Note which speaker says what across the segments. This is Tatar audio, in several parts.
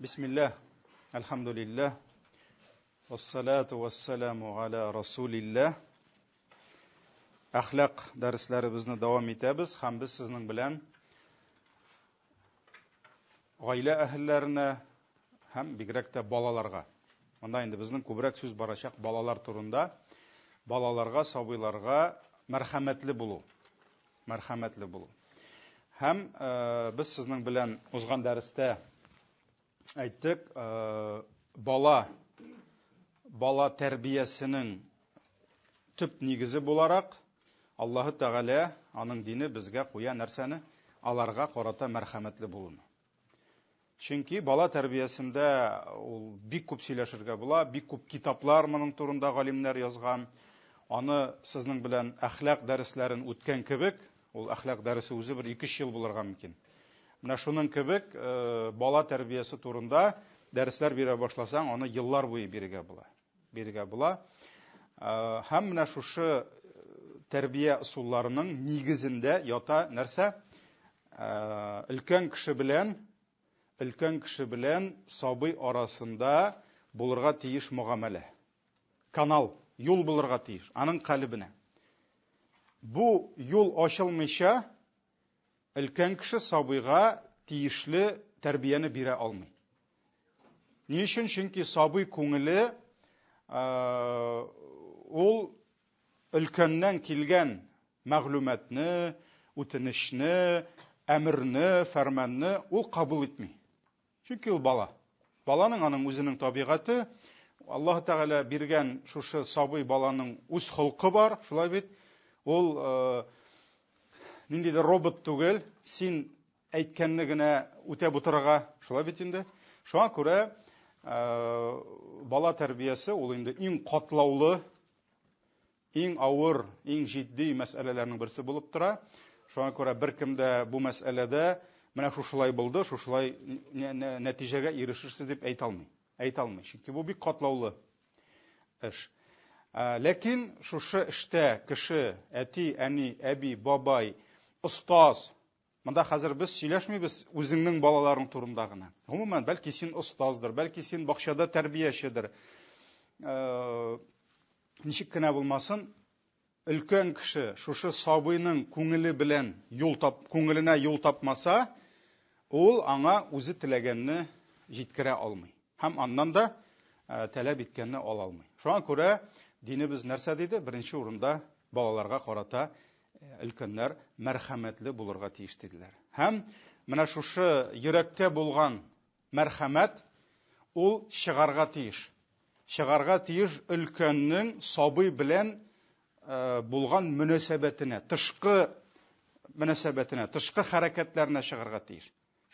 Speaker 1: Бисмилләһ, әлхәмдүлилләһ, вассалату вассаламу аля расулилләһ. Әхлак дәресләребезне дәвам итәбез һәм без сезнең белән гаилә әһелләренә һәм бигрәк тә балаларга. Монда инде безнең күбрәк сүз барачак балалар турында. Балаларга, сабыйларга мәрхәмәтле булу. Мәрхәмәтле булу. Һәм э, без сезнең белән узган дәрестә әйттек, э, бала бала тәрбиясенең төп нигезе буларак Аллаһы Тәгалә аның дине безгә куя нәрсәне? Аларга карата мәрхәмәтле булуны. Чөнки бала тәрбиясендә ул бик күп сөйләшергә була, бик күп китаплар моның турында галимнәр язган. Аны сезнең белән әхлак дәресләрен үткән кебек, ул әхлак дәресе үзе бер 2-3 ел булырга мөмкин. Менә шуның кебек э, бала тәрбиясе турында дәресләр бирә башласаң, аны еллар буе бирергә була. Бирергә була. Э, һәм менә шушы э, тәрбия ысулларының нигезендә ята нәрсә? Э, өлкән кеше белән өлкән кеше белән сабый арасында булырга тиеш мөгамәлә. Канал, юл булырга тиеш, аның калебенә. Бу юл ачылмыйча, өлкән кеше сабыйга тиешле тәрбияне бирә алмый. Ни өчен? Чөнки сабый күңеле э, ул өлкәннән килгән мәгълүматны, үтенечне, әмерне, фәрманны ул кабул итми. Чөнки ул бала. Баланың аның үзенең табигате, Аллаһ Тәгалә биргән шушы сабый баланың үз холкы бар, шулай бит? Ул э, ниндидер робот түгел, син әйткәнне генә үтәп утырырга, шулай бит инде. Шуңа күрә э, бала тәрбиясе ул инде иң катлаулы Иң авыр, иң җитди мәсьәләләрнең берсе булып тора. Шуңа күрә беркем дә бу мәсьәләдә менә шушылай булды, шушылай нәтиҗәгә ирешерсез дип әйтә алмый. Әйтә алмый. Чөнки бу бик катлаулы эш. Ләкин шушы эштә кеше, әти, әни, әби, бабай, остаз, Монда хәзер без сөйләшмибез үзеңнең балаларың турында гына. Гомумән, бәлки син остаздыр, бәлки син бакчада тәрбиячедер. Э, ничек кенә булмасын, өлкән кеше шушы сабыйның күңеле белән юл тап, күңеленә юл тапмаса, ул аңа үзе теләгәнне җиткерә алмый. Һәм аннан да э, таләп иткәнне ала алмый. Шуңа күрә динебез нәрсә диде? Беренче урында балаларга карата өлкәннәр мәрхәмәтле булырга тиеш диделәр. Һәм менә шушы йөрәктә булган мәрхәмәт ул чыгарга тиеш. Чыгарга тиеш өлкәннең сабый белән э, булган мөнәсәбәтенә, тышкы мөнәсәбәтенә, тышкы хәрәкәтләренә чыгарга тиеш.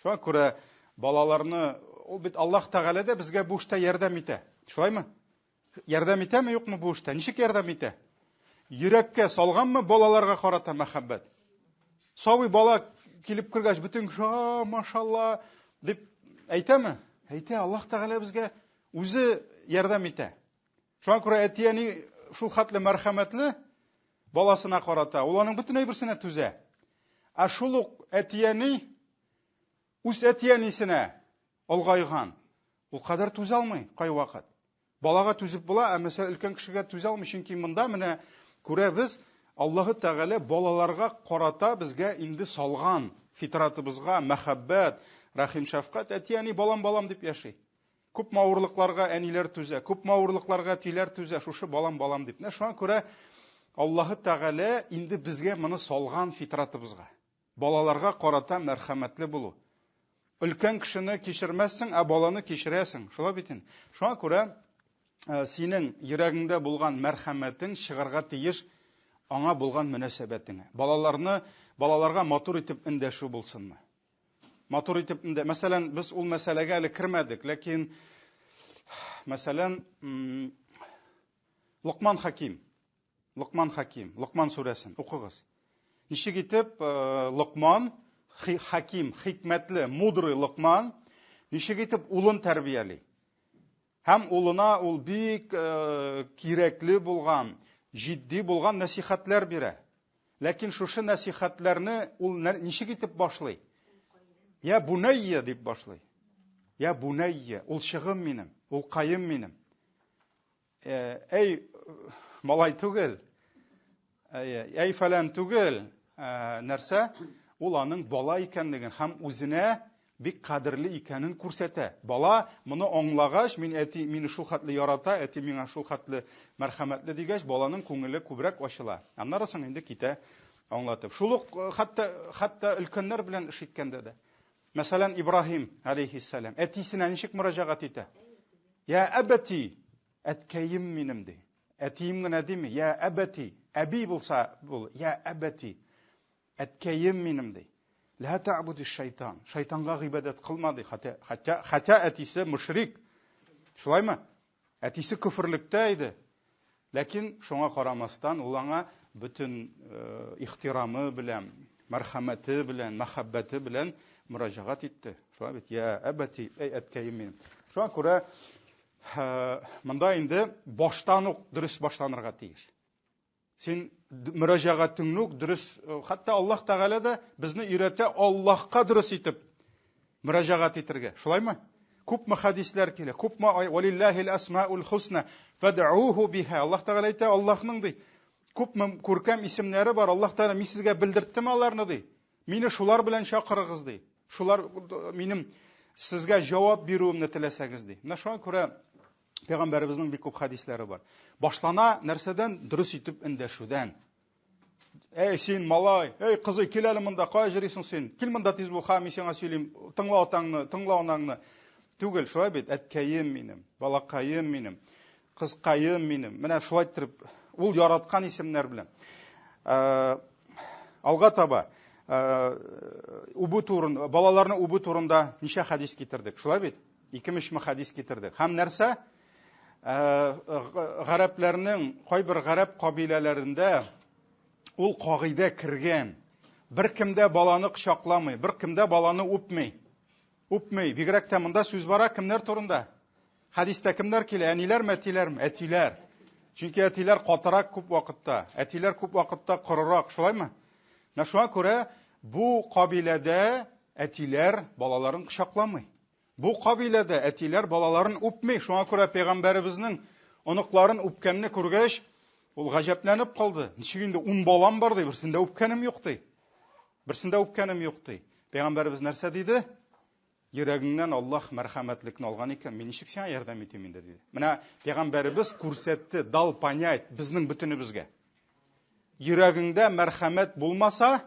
Speaker 1: Шуңа күрә балаларны ул бит Аллаһ Тәгалә дә безгә бу эштә ярдәм итә. Шулаймы? Ярдәм итәме, юкмы бу эштә? Ничек ярдәм итә? Йөрәккә салганмы балаларга карата мәхәббәт? Сабый бала килеп кергәч, бөтен кеше, а, машалла, дип әйтәме? Әйтә, Аллаһ Тәгалә безгә үзе ярдәм итә. Шуңа күрә әти-әни шул хәтле мәрхәмәтле баласына карата, ул аның бөтен әйберсенә түзә. Ә шул ук әти-әни үз әти-әнисенә олгайган. Ул кадәр түзә алмый кайвакыт. Балага түзеп була, ә мәсәлән өлкән кешегә түзә алмый, чөнки монда менә күрәбез, Аллаһы Тәгалә балаларга карата безгә инде салган фитратыбызга мәхәббәт, рәхим шәфкать, әти-әни балам балам дип яши. Күпме авырлыкларга әниләр түзә, күпме авырлыкларга әтиләр түзә, шушы балам балам дип. Менә шуңа күрә Аллаһы Тәгалә инде безгә моны салган фитратыбызга. Балаларга карата мәрхәмәтле булу. Өлкән кешене кичермәссең, ә баланы кичерәсең. Шулай бит инде. Шуңа күрә э, синең йөрәгеңдә булган мәрхәмәтең чыгарга тиеш аңа булган мөнәсәбәтеңә. Балаларны, балаларга матур итеп эндәшү булсынмы? Матур итеп эндә. Мәсәлән, без ул мәсьәләгә әле кермәдек, ләкин мәсәлән, Локман Хаким Локман Хаким, Локман сүрәсен укыгыз. Ничек итеп э, Локман Хаким, хикмәтле, мудрый Локман, ничек итеп улын тәрбияли? Һәм улына ул бик э, кирәкле булган, җитди булган нәсихәтләр бирә. Ләкин шушы нәсихәтләрне ул ничек итеп башлый? Я бунайя дип башлый. Я бунәйя, улчыгым минем, улкаем минем. Э, әй, малай түгел, әй, фәлән түгел, э, нәрсә? Ул аның бала икәнлеген һәм үзенә бик кадерле икәнен күрсәтә. Бала моны аңлагач, мин әти мине шул хәтле ярата, әти миңа шул хәтле мәрхәмәтле дигәч, баланың күңеле күбрәк ачыла. Аннары соң инде китә аңлатып. Шул ук э, хәтта хәтта өлкәннәр белән эш иткәндә дә. Мәсәлән, Ибраһим алейхиссалам әтисенә ничек мөрәҗәгать итә? Я әбәти, әткәем минем ди. Әтием генә дими, я әбәти, әби булса бул, я әбәти. Әткәем минем ди. Ла та'буди шайтан. Шайтанга гыйбадәт кылма ди. Хәтта хәтта хәтта әтисе мушрик. Шулаймы? Әтисе көферлектә иде. Ләкин шуңа карамастан ул аңа бөтен э, ихтирамы белән, мәрхәмәте белән, мәхәббәте белән мөрәҗәгать итте. Шулай бит, я әбәти, әй әткәем минем. Шуңа күрә э, монда инде баштан ук дөрес башланырга тиеш. Син мөрәҗәгатеңне үк дөрес, э, хәтта Аллаһ Тәгалә дә безне өйрәтә Аллаһка дөрес итеп мөрәҗәгать итергә. Шулаймы? Күпме хәдисләр килә, күпме валиллаһил асмаул хусна фад'уху биха. Аллаһ Тәгалә әйтә, Аллаһның ди, күпме күркәм исемнәре бар. Аллаһ Тәгалә мин сезгә белдерттем аларны ди. Мине шулар белән чакырыгыз ди. Шулар минем сезгә җавап бирүемне теләсәгез ди. Менә шуңа күрә Пәйгамбәребезнең бик күп хәдисләре бар. Башлана нәрсәдән? Дөрес итеп эндәшүдән. Әй, син малай, әй, кызый, кил әле монда, кая йөрисең син? Кил монда тиз бул, ха, мин сиңа сөйлим, тыңла атаңны, тыңла анаңны. Түгел, шулай бит, әткәем минем, балакаем минем, кызкаем минем. Менә шулай иттереп, ул яраткан исемнәр белән. Э, алга таба, э, үбү турында, балаларны үбү турында ничә хәдис китердек, шулай бит? Икеме-өчме хәдис китердек. Һәм нәрсә? Э, гарәпләрнең кайбер гарәп кабиләләрендә ул кагыйдә кергән. Беркем дә баланы кочакламый, беркем дә баланы үпми. Үпми. Бигрәк тә монда сүз бара кемнәр турында? Хәдистә кемнәр килә? Әниләрме, әтиләрме? Әтиләр. Чөнки әтиләр катырак күп вакытта, әтиләр күп вакытта корырак, шулаймы? Менә шуңа күрә бу кабиләдә әтиләр балаларын кочакламый. Бу кабиләдә әтиләр балаларын үпми. Шуңа күрә пәйгамбәребезнең оныкларын үпкәнне күргәч, ул гаҗәпләнеп калды. Ничек инде ун балам бар ди, берсендә үпкәнем юк ди. Берсендә үпкәнем юк ди. Пәйгамбәребез нәрсә диде? Йөрәгеңнән Аллаһ мәрхәмәтлекне алган икән, мин ничек сиңа ярдәм итим инде диде. Менә пәйгамбәребез күрсәтте, дал понять безнең бөтенебезгә. Йөрәгеңдә мәрхәмәт булмаса,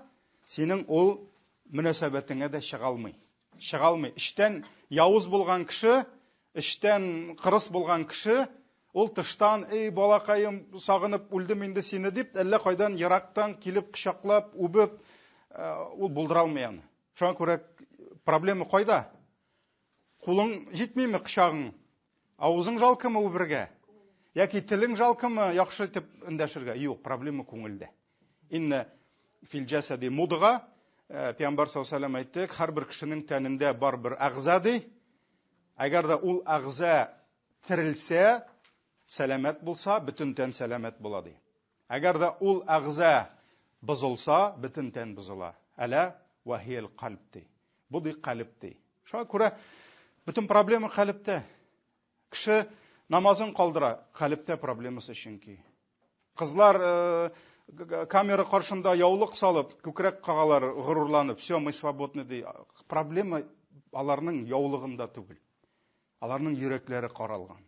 Speaker 1: синең ул мөнәсәбәтеңә дә чыга алмый. Чыга алмый. Эчтән явыз булган кеше, эчтән кырыс булган кеше, ул тыштан, эй, балакаем, сагынып үлдем инде сине дип, әллә кайдан ерактан килеп кочаклап, үбеп, э, ул булдыра алмый аны. Шуңа күрә проблема кайда? Кулың җитмиме кочагың? Авызың жалкымы үбергә? Яки телең жалкымы яхшы итеп эндәшергә? Юк, проблема күңелдә. Инне фил җәсәди мудга, э, Пәйгамбәр саллаллаху алейһи әйтте, һәрбер кешенең тәнендә бар бер әгъза ди. Әгәр дә ул әгъза терелсә, сәламәт булса, бөтен тән сәламәт була ди. Әгәр дә ул әгъза бозылса, бөтен тән бозыла. Әлә вахиел кальб ди. Бу ди калеб ди. Шуңа күрә бөтен проблема калебтә. Кеше намазын калдыра, калебтә проблемасы чөнки. Кызлар э, камера каршында яулык салып, күкрәк кагалар, горурланып, все, мы свободны ди. Проблема аларның яулыгында түгел. Аларның йөрәкләре каралган.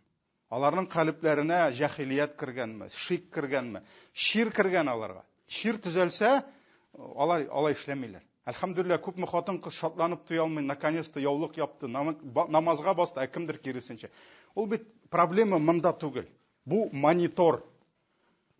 Speaker 1: Аларның калебләренә җәһилият кергәнме, шик кергәнме, чир кергән аларга. Чир төзәлсә, алар алай эшләмиләр. Әлхәмдүлилләһ, күпме хатын-кыз шатланып туя алмый, наконец-то яулык япты, намазга басты, ә кемдер киресенчә. Ул бит проблема монда түгел. Бу монитор.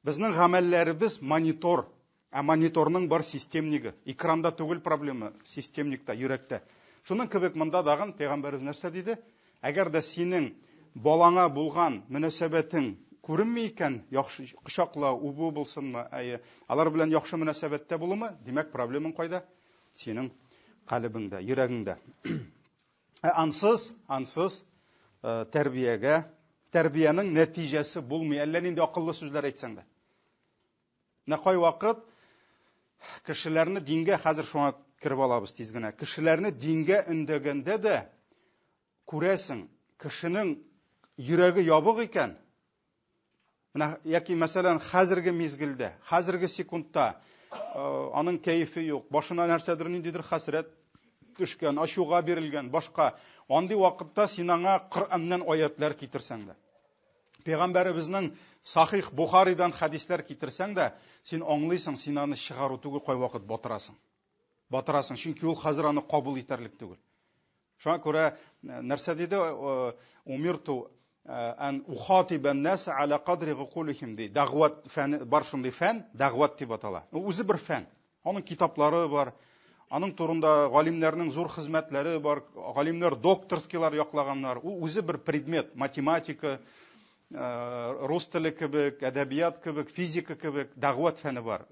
Speaker 1: Безнең гамәлләребез монитор. Ә мониторның бар системнигы. Экранда түгел проблема, системникта, йөрәктә. Шуның кебек монда дагын пәйгамбәребез нәрсә диде? Әгәр дә синең балаңа булган мөнәсәбәтең күренми икән, яхшы кочаклау, үбү булсынмы, әйе, алар белән яхшы мөнәсәбәттә булумы, димәк, проблемаң кайда? Синең калебеңдә, йөрәгеңдә. Ә ансыз, ансыз э, тәрбиягә, тәрбиянең нәтиҗәсе булмый, әллә нинди акыллы сүзләр әйтсәң дә. Менә кайвакыт кешеләрне дингә, хәзер шуңа кереп алабыз тиз генә. Кешеләрне дингә өндәгәндә дә күрәсең, кешенең йөрәге ябык икән, менә яки мәсәлән хәзерге мизгелдә, хәзерге секундта аның кәефе юк, башына нәрсәдер ниндидер хәсрәт төшкән, ачуга бирелгән, башка. Андый вакытта син аңа Коръәннән аятлар китерсәң дә, Пәйгамбәребезнең Сахих Бухаридан хәдисләр китерсәң дә, син аңлыйсың, син аны чыгару түгел, кайвакыт батырасың. Батырасың, чөнки ул хәзер аны кабул итәрлек түгел. Шуңа күрә нәрсә диде? Умирту ан ухатиба нас аля кадри гукулихим ди. Дәгъват фәне бар шундый фән, дәгъват дип атала. Ул үзе бер фән. Аның китаплары бар. Аның турында галимнәрнең зур хезмәтләре бар. Галимнәр докторскийлар яклаганнар. Ул үзе бер предмет, математика, рус теле кебек, әдәбият кебек, физика кебек дәгъват фәне бар.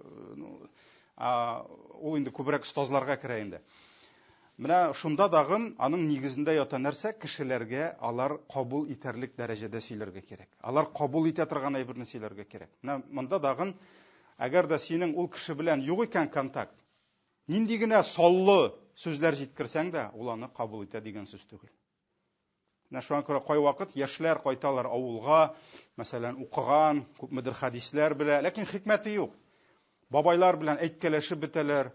Speaker 1: Ул инде күбрәк остазларга керә инде. Менә шунда дагын аның нигезендә ята нәрсә? Кешеләргә алар кабул итәрлек дәрәҗәдә сөйләргә кирәк. Алар кабул итә торган әйберне сөйләргә кирәк. Менә монда дагын, әгәр дә синең ул кеше белән юк икән контакт, нинди генә саллы сүзләр җиткерсәң дә, ул аны кабул итә дигән сүз түгел. Менә шуңа күрә кайвакыт яшьләр кайталар авылга, мәсәлән, укыган, күпмедер хәдисләр белә, ләкин хикмәте юк. Бабайлар белән әйткәләшеп бетәләр,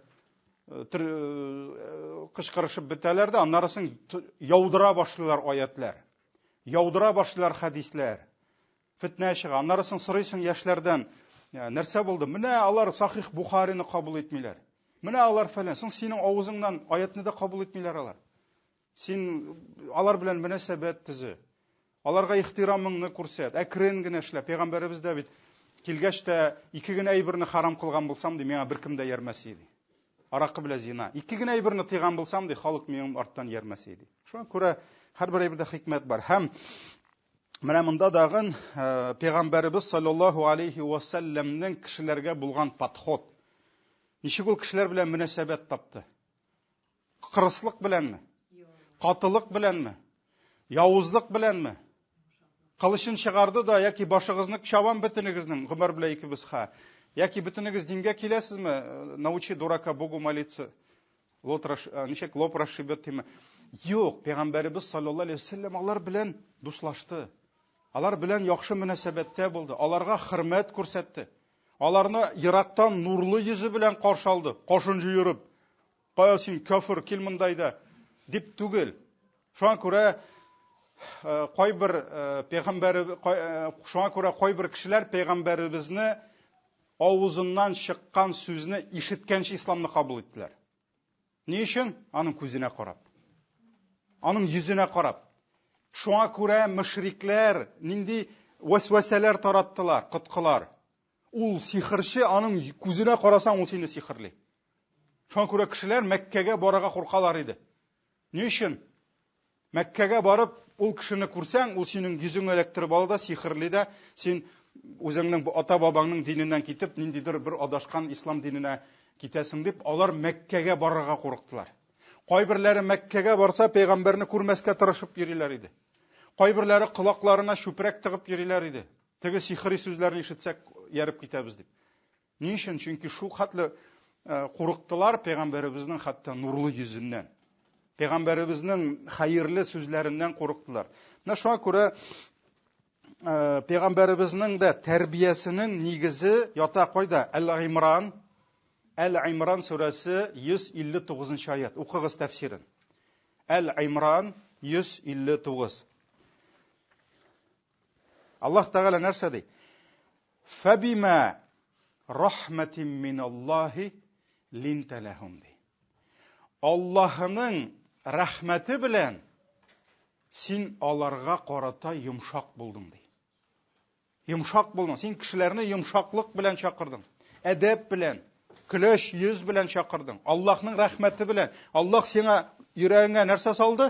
Speaker 1: кычкырышып бетәләр дә, аннары соң яудыра башлыйлар аятлар. Яудыра башлыйлар хәдисләр. Фетнә чыга. Аннары соң сорыйсың яшьләрдән, нәрсә булды? Менә алар Сахих Бухарины кабул итмиләр. Менә алар фәлән. Соң синең авызыңнан аятны да кабул итмиләр алар. Син алар белән мөнәсәбәт төзе. Аларга ихтирамыңны күрсәт. Әкрен генә эшлә. Пәйгамбәребез дә бит килгәч тә ике генә әйберне харам кылган булсам, ди, миңа беркем дә иярмәс иде. Аракы белән зина. Ике генә әйберне тыйган булсам, ди, халык минем арттан иярмәс иде. Шуңа күрә һәрбер әйбердә хикмәт бар. Һәм менә монда дагын пәйгамбәребез саллаллаһу алейхи ва сәлләмнең кешеләргә булган подход. Ничек ул кешеләр белән мөнәсәбәт тапты? Кырыслык беләнме? Катылык беләнме? Явызлык беләнме? Кылычын чыгарды да, яки башыгызны чабам бөтенегезнең, Гомәр белән икебез ха. Яки бөтенегез дингә киләсезме? Научи дурака Богу молиться. Лот ничек лоб расшибет диме? Юк, пәйгамбәребез саллаллаһу алейһи вәсәлләм алар белән дуслашты. Алар белән яхшы мөнәсәбәттә булды. Аларга хөрмәт күрсәтте. Аларны ерактан нурлы йөзе белән каршы алды, кашын җыерып. Кая син, кафир, кил монда әйдә, дип түгел. Шуңа күрә кайбер пәйгамбәр, шуңа күрә кайбер кешеләр пәйгамбәребезне авызыннан чыккан сүзне ишеткәнче исламны кабул иттеләр. Ни өчен? Аның күзенә карап. Аның йөзенә карап. Шуңа күрә мөшрикләр нинди вәсвәсәләр тараттылар, коткылар. Ул сихерче, аның күзенә карасаң, ул сине сихерли. Шуңа күрә кешеләр Мәккәгә барырга куркалар иде. Ни өчен? Мәккәгә барып, ул кешене күрсәң, ул синең йөзеңне эләктереп ала да, сихерли дә, син үзеңнең ата-бабаңның диненнән китеп, ниндидер бер адашкан ислам диненә китәсең дип, алар Мәккәгә барырга курыктылар. Кайберләре Мәккәгә барса, пәйгамбәрне күрмәскә тырышып йөриләр иде. Кайберләре колакларына чүпрәк тыгып йөриләр иде. Теге сихри сүзләрне ишетсәк, ярып китәбез дип. Ни өчен? Чөнки шул хәтле курыктылар пәйгамбәребезнең хәтта нурлы йөзеннән. Пәйгамбәребезнең хәерле сүзләреннән курыктылар. Менә шуңа күрә пәйгамбәребезнең дә тәрбиясенең нигезе ята кайда? Әл-Имран, Әл-Имран сүрәсе 159 аят. Укыгыз тәфсирен. Әл-Имран 159. Аллаһ Тәгалә нәрсә ди? Фәбима рахматин миналлаһи линта ләһум ди. Аллаһының рәхмәте белән син аларга карата йомшак булдың ди. Йомшак булдың. Син кешеләрне йомшаклык белән чакырдың. Әдәп белән, көләч йөз белән чакырдың. Аллаһның рәхмәте белән. Аллаһ сиңа йөрәгеңә нәрсә салды?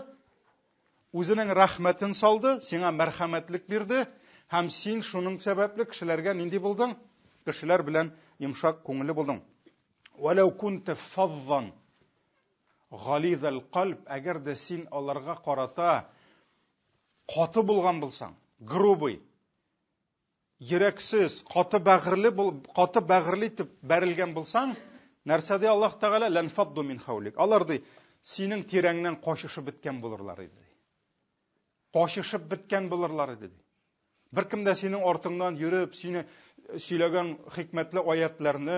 Speaker 1: Үзенең рәхмәтен салды, сиңа мәрхәмәтлек бирде, һәм син шуның сәбәпле кешеләргә нинди булдың? Кешеләр белән йомшак күңелле булдың. Вәләү кунта фаззан гализал кальб, әгәр дә син аларга карата каты булган булсаң, грубый, йөрәксез, каты бәгырьле бул, каты бәгырьле итеп бәрелгән булсаң, нәрсә ди Аллаһ Тәгалә? Ләнфадду мин хаулик. Алар ди, синең тирәңнән качышып беткән булырлар иде. Качышып беткән булырлар иде, ди. Беркем дә синең артыңнан йөреп, сине сөйләгән хикмәтле аятларны,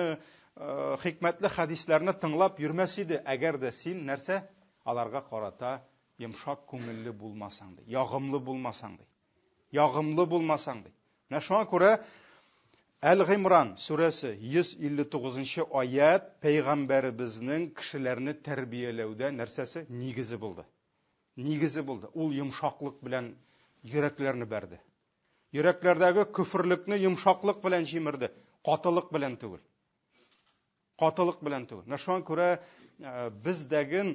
Speaker 1: хикмәтле хәдисләрне тыңлап йөрмәс иде, әгәр дә син нәрсә? Аларга карата йомшак күңелле булмасаң, ди, ягымлы булмасаң, ди. Ягымлы булмасаң, ди. Менә шуңа күрә Әл-Гыймран сүрәсе 159 аят пәйгамбәребезнең кешеләрне тәрбияләүдә нәрсәсе нигезе булды. Нигезе булды. Ул йомшаклык белән йөрәкләрне бәрде. Йөрәкләрдәге көферлекне йомшаклык белән җимерде, катылык белән түгел. Катылык белән түгел. Менә шуңа күрә э, без дәген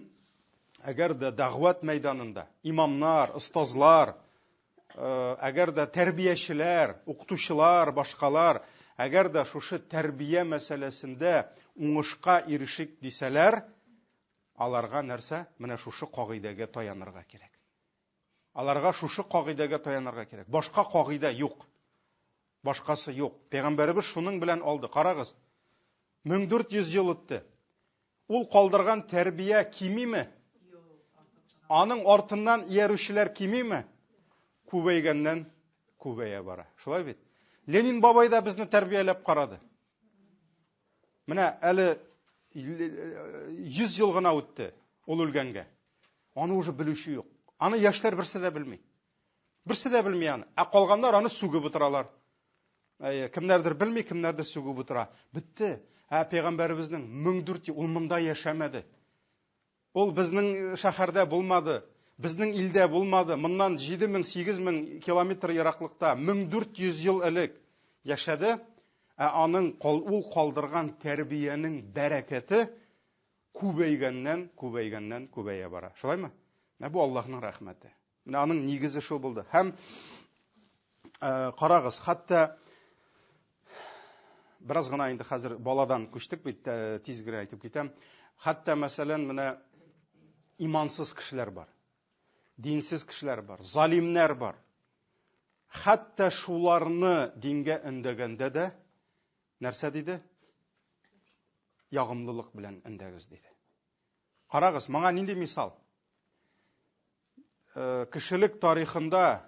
Speaker 1: әгәр дә дәгъват мәйданында имамнар, остазлар, э, әгәр дә тәрбиячеләр, укытучылар, башкалар, әгәр дә шушы тәрбия мәсьәләсендә уңышка ирешик дисәләр, Аларга нәрсә? Менә шушы кагыйдәгә таянырга кирәк. Аларга шушы кагыйдәгә таянырга кирәк. Башка кагыйдә юк. Башкасы юк. Пәйгамбәребез шуның белән алды. Карагыз. 1400 ел үтте. Ул калдырган тәрбия кимиме? Аның артыннан иярүчеләр кимиме? Күбәйгәннән күбәя бара. Шулай бит? Ленин бабай да безне тәрбияләп карады. Менә әле 100 ел гына үтте ул үлгәнгә. Аны уже белүче юк. Аны яшьләр берсе дә белми. Берсе дә белми аны. Ә калганнар аны сүгеп утыралар. Әйе, кемнәрдер белми, кемнәрдер сүгеп утыра. Бетте. Ә пәйгамбәребезнең 1400 ул монда яшәмәде. Ул безнең шәһәрдә булмады, безнең илдә булмады. Моннан 7000-8000 километр ераклыкта 1400 ел элек яшәде. Ә аның ул калдырган тәрбиянең бәрәкәте күбәйгәннән, күбәйгәннән күбәя бара. Шулаймы? Менә бу Аллаһның рәхмәте. Менә аның нигезе шул булды. Һәм э, карагыз, хәтта бераз гына инде хәзер баладан күчтек бит, э, тиз генә әйтеп китәм. Хәтта, мәсәлән, менә имансыз кешеләр бар. Динсез кешеләр бар, залимнәр бар. Хәтта шуларны дингә өндәгәндә дә нәрсә диде? Ягымлылык белән өндәгез диде. Карагыз, моңа нинди мисал? Э, кешелек тарихында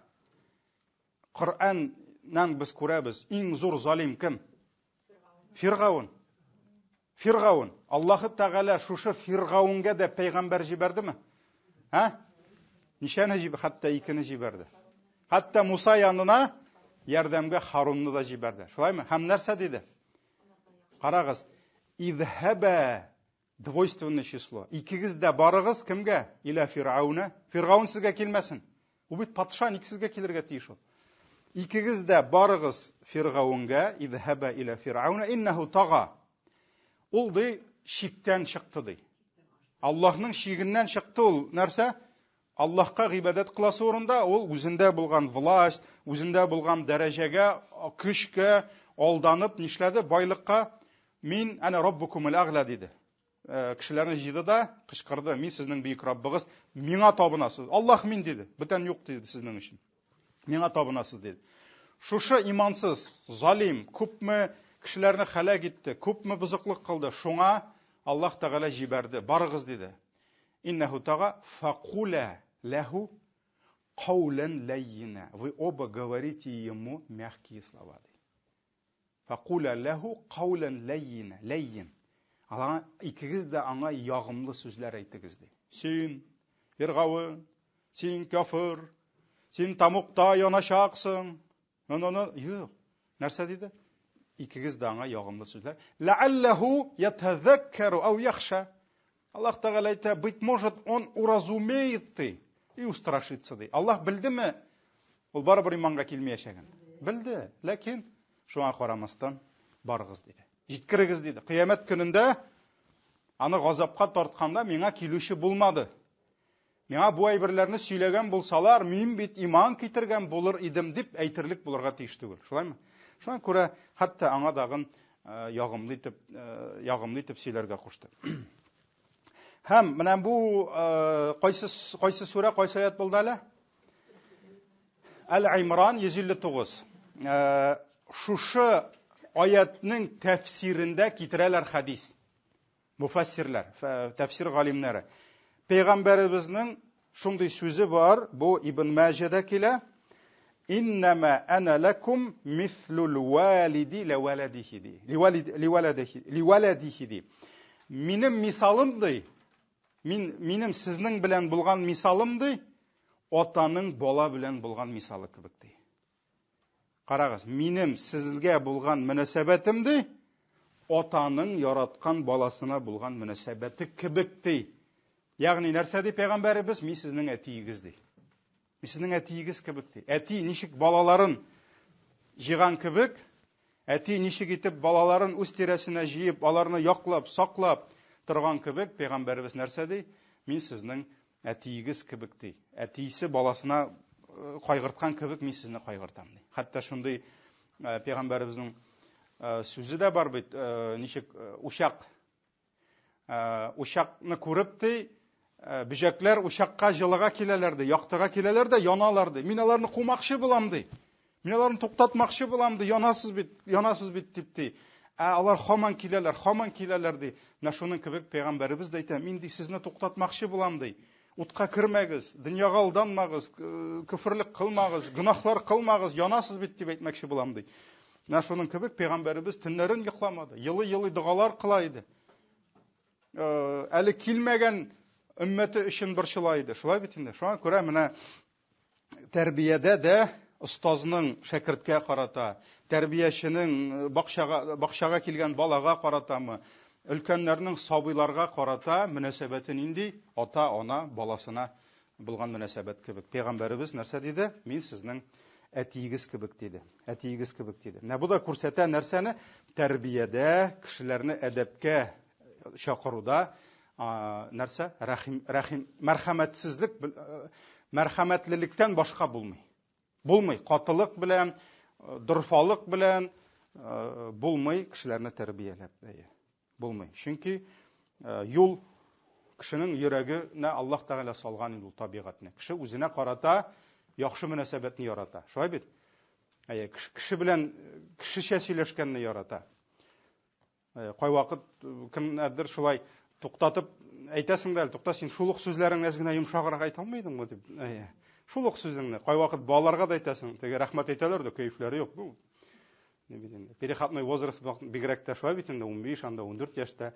Speaker 1: Коръәннән без күрәбез, иң зур залим кем? Фиргаун. Фиргаун. Аллаһы Тәгалә шушы Фиргаунгә дә пәйгамбәр җибәрдеме? Ә? Ничәне җибәрде? Хәтта икене җибәрде. Хәтта Муса янына ярдәмгә Харунны да җибәрде. Шулаймы? Һәм нәрсә диде? Карагыз, Идһәбә Двойственное число. Икегез дә барыгыз кемгә? Иля Фирауна. Фиргаун сезгә килмәсен. Ул бит патша, ник сезгә килергә тиеш ул? Икегез дә барыгыз Фиргаунга, идһәбә иля Фирауна, иннәһу тага. Ул ди чиктән чыкты ди. Аллаһның чигеннән чыкты ул. Нәрсә? Аллаһка гыйбадәт кыласы урында ул үзендә булган власть, үзендә булган дәрәҗәгә, көчкә алданып нишләде? Байлыкка мин әнә раббукумул әгъла диде. Э, кешеләрне җыйды да кычкырды, мин сезнең бөек Раббыгыз, миңа табынасыз. Аллаһ мин диде, бүтән юк диде сезнең өчен. Миңа табынасыз диде. Шушы имансыз, залим, күпме кешеләрне хәләк итте, күпме бозыклык кылды, шуңа Аллаһ Тәгалә җибәрде. Барыгыз диде. Иннәһу тага факуля ләһу каулән ләййина. Вы оба говорите ему мягкие слова. Факуля ләһу каулән ләййина. Ләййин. Алаңа икегез дә аңа ягымлы сүзләр әйтегез ди. Син Фиргавен, син кафир, син тамукта яначаксың. Но-но-но, юк. Нәрсә диде? Икегез дә аңа ягымлы сүзләр. Ләалләһу ятазаккару ау яхша. Аллаһ Тәгалә әйтә, быть может, он уразумеет ты и устрашится ди. Аллаһ белдеме? Ул барыбер иманга килмәячәген. Белде, ләкин шуңа карамастан барыгыз диде. Җиткерегез диде. Кыямәт көнендә аны газапка тартканда миңа килүче булмады. Миңа бу әйберләрне сөйләгән булсалар, мин бит иман китергән булыр идем дип әйтерлек булырга тиеш түгел. Шулаймы? Шуңа күрә хәтта аңа дагын э, ягымлы итеп, э, ягымлы итеп сөйләргә кушты. Һәм менә бу э, кайсы кайсы сүрә, кайсы аят булды әле? Әл-Имран 159. Шушы аятның тәфсирендә китерәләр хәдис. Муфассирләр, тәфсир галимнәре. Пәйгамбәребезнең шундый сүзе бар, бу Ибн Мәҗәдә килә. Иннама ана лакум мислул валиди лаваладихи ди. Ливаладихи, ливаладихи ди. Минем мисалым ди, мин минем сезнең белән булган мисалым ди, атаның бала белән булган мисалы кебек ди. Карагыз, минем сезгә булган мөнәсәбәтем ди, атаның яраткан баласына булган мөнәсәбәте кебек ди. Ягъни нәрсә ди пәйгамбәребез? Мин сезнең әтиегез ди. Мин сезнең әтиегез кебек ди. Әти ничек балаларын җыйган кебек, әти ничек итеп балаларын үз тирәсенә җыеп, аларны яклап, саклап торган кебек, пәйгамбәребез нәрсә ди? Мин сезнең Әтиегез кебек, ди. Әтисе баласына э, кайгырткан кебек мин сезне кайгыртам, ди. Хәтта шундый э, пәйгамбәребезнең э, сүзе дә бар бит, ничек учак учакны күреп ди, бөҗәкләр учакка җылыга киләләр ди, яктыга киләләр дә яналар ди. Мин аларны кумакчы булам ди. Мин аларны туктатмакчы булам, ди, янасыз бит, янасыз бит дип ди. Ә алар хаман киләләр, хаман киләләр ди. Менә шуның кебек пәйгамбәребез дә әйтә, мин ди сезне туктатмакчы булам ди. Утка кермәгез, дөньяга алданмагыз, көферлек кылмагыз, гөнаһлар кылмагыз, янасыз бит дип әйтмәкче булам ди. Менә шуның кебек пәйгамбәребез төннәрен йокламады, елый-елый догалар кыла иде. Әле килмәгән өммәте өчен борчыла иде. Шулай бит инде. Шуңа күрә менә тәрбиядә дә остазның шәкерткә карата, тәрбияченең э, бакчага, бакчага килгән балага каратамы, өлкәннәрнең сабыйларга карата мөнәсәбәте нинди? Ата-ана баласына булган мөнәсәбәт кебек. Пәйгамбәребез нәрсә диде? Мин сезнең әтиегез кебек диде. Әтиегез кебек диде. Менә бу да күрсәтә нәрсәне? Тәрбиядә кешеләрне әдәпкә чакыруда нәрсә? Рәхим, рәхим, мәрхәмәтсезлек, мәрхәмәтлелектән башка булмый. Булмый. Катылык белән, дорфалык белән булмый кешеләрне тәрбияләп. Әйе. Булмый. Чөнки юл кешенең йөрәгенә Аллаһ Тәгалә салган инде ул табигатьне. Кеше үзенә карата яхшы мөнәсәбәтне ярата. Шулай бит? Әйе, кеше белән кешечә сөйләшкәнне ярата. Кайвакыт кемнәрдер шулай туктатып әйтәсең дә әле, тукта, син шул ук сүзләреңне әз генә йомшаграк әйтә алмыйдыңмы дип. Әйе. Шул ук сүзеңне. Кайвакыт балаларга да әйтәсең, теге рәхмәт әйтәләр дә, кәефләре юк. Ну, не бит инде. Переходной возраст бигрәк тә шулай бит инде, 15, анда 14 яшьтә.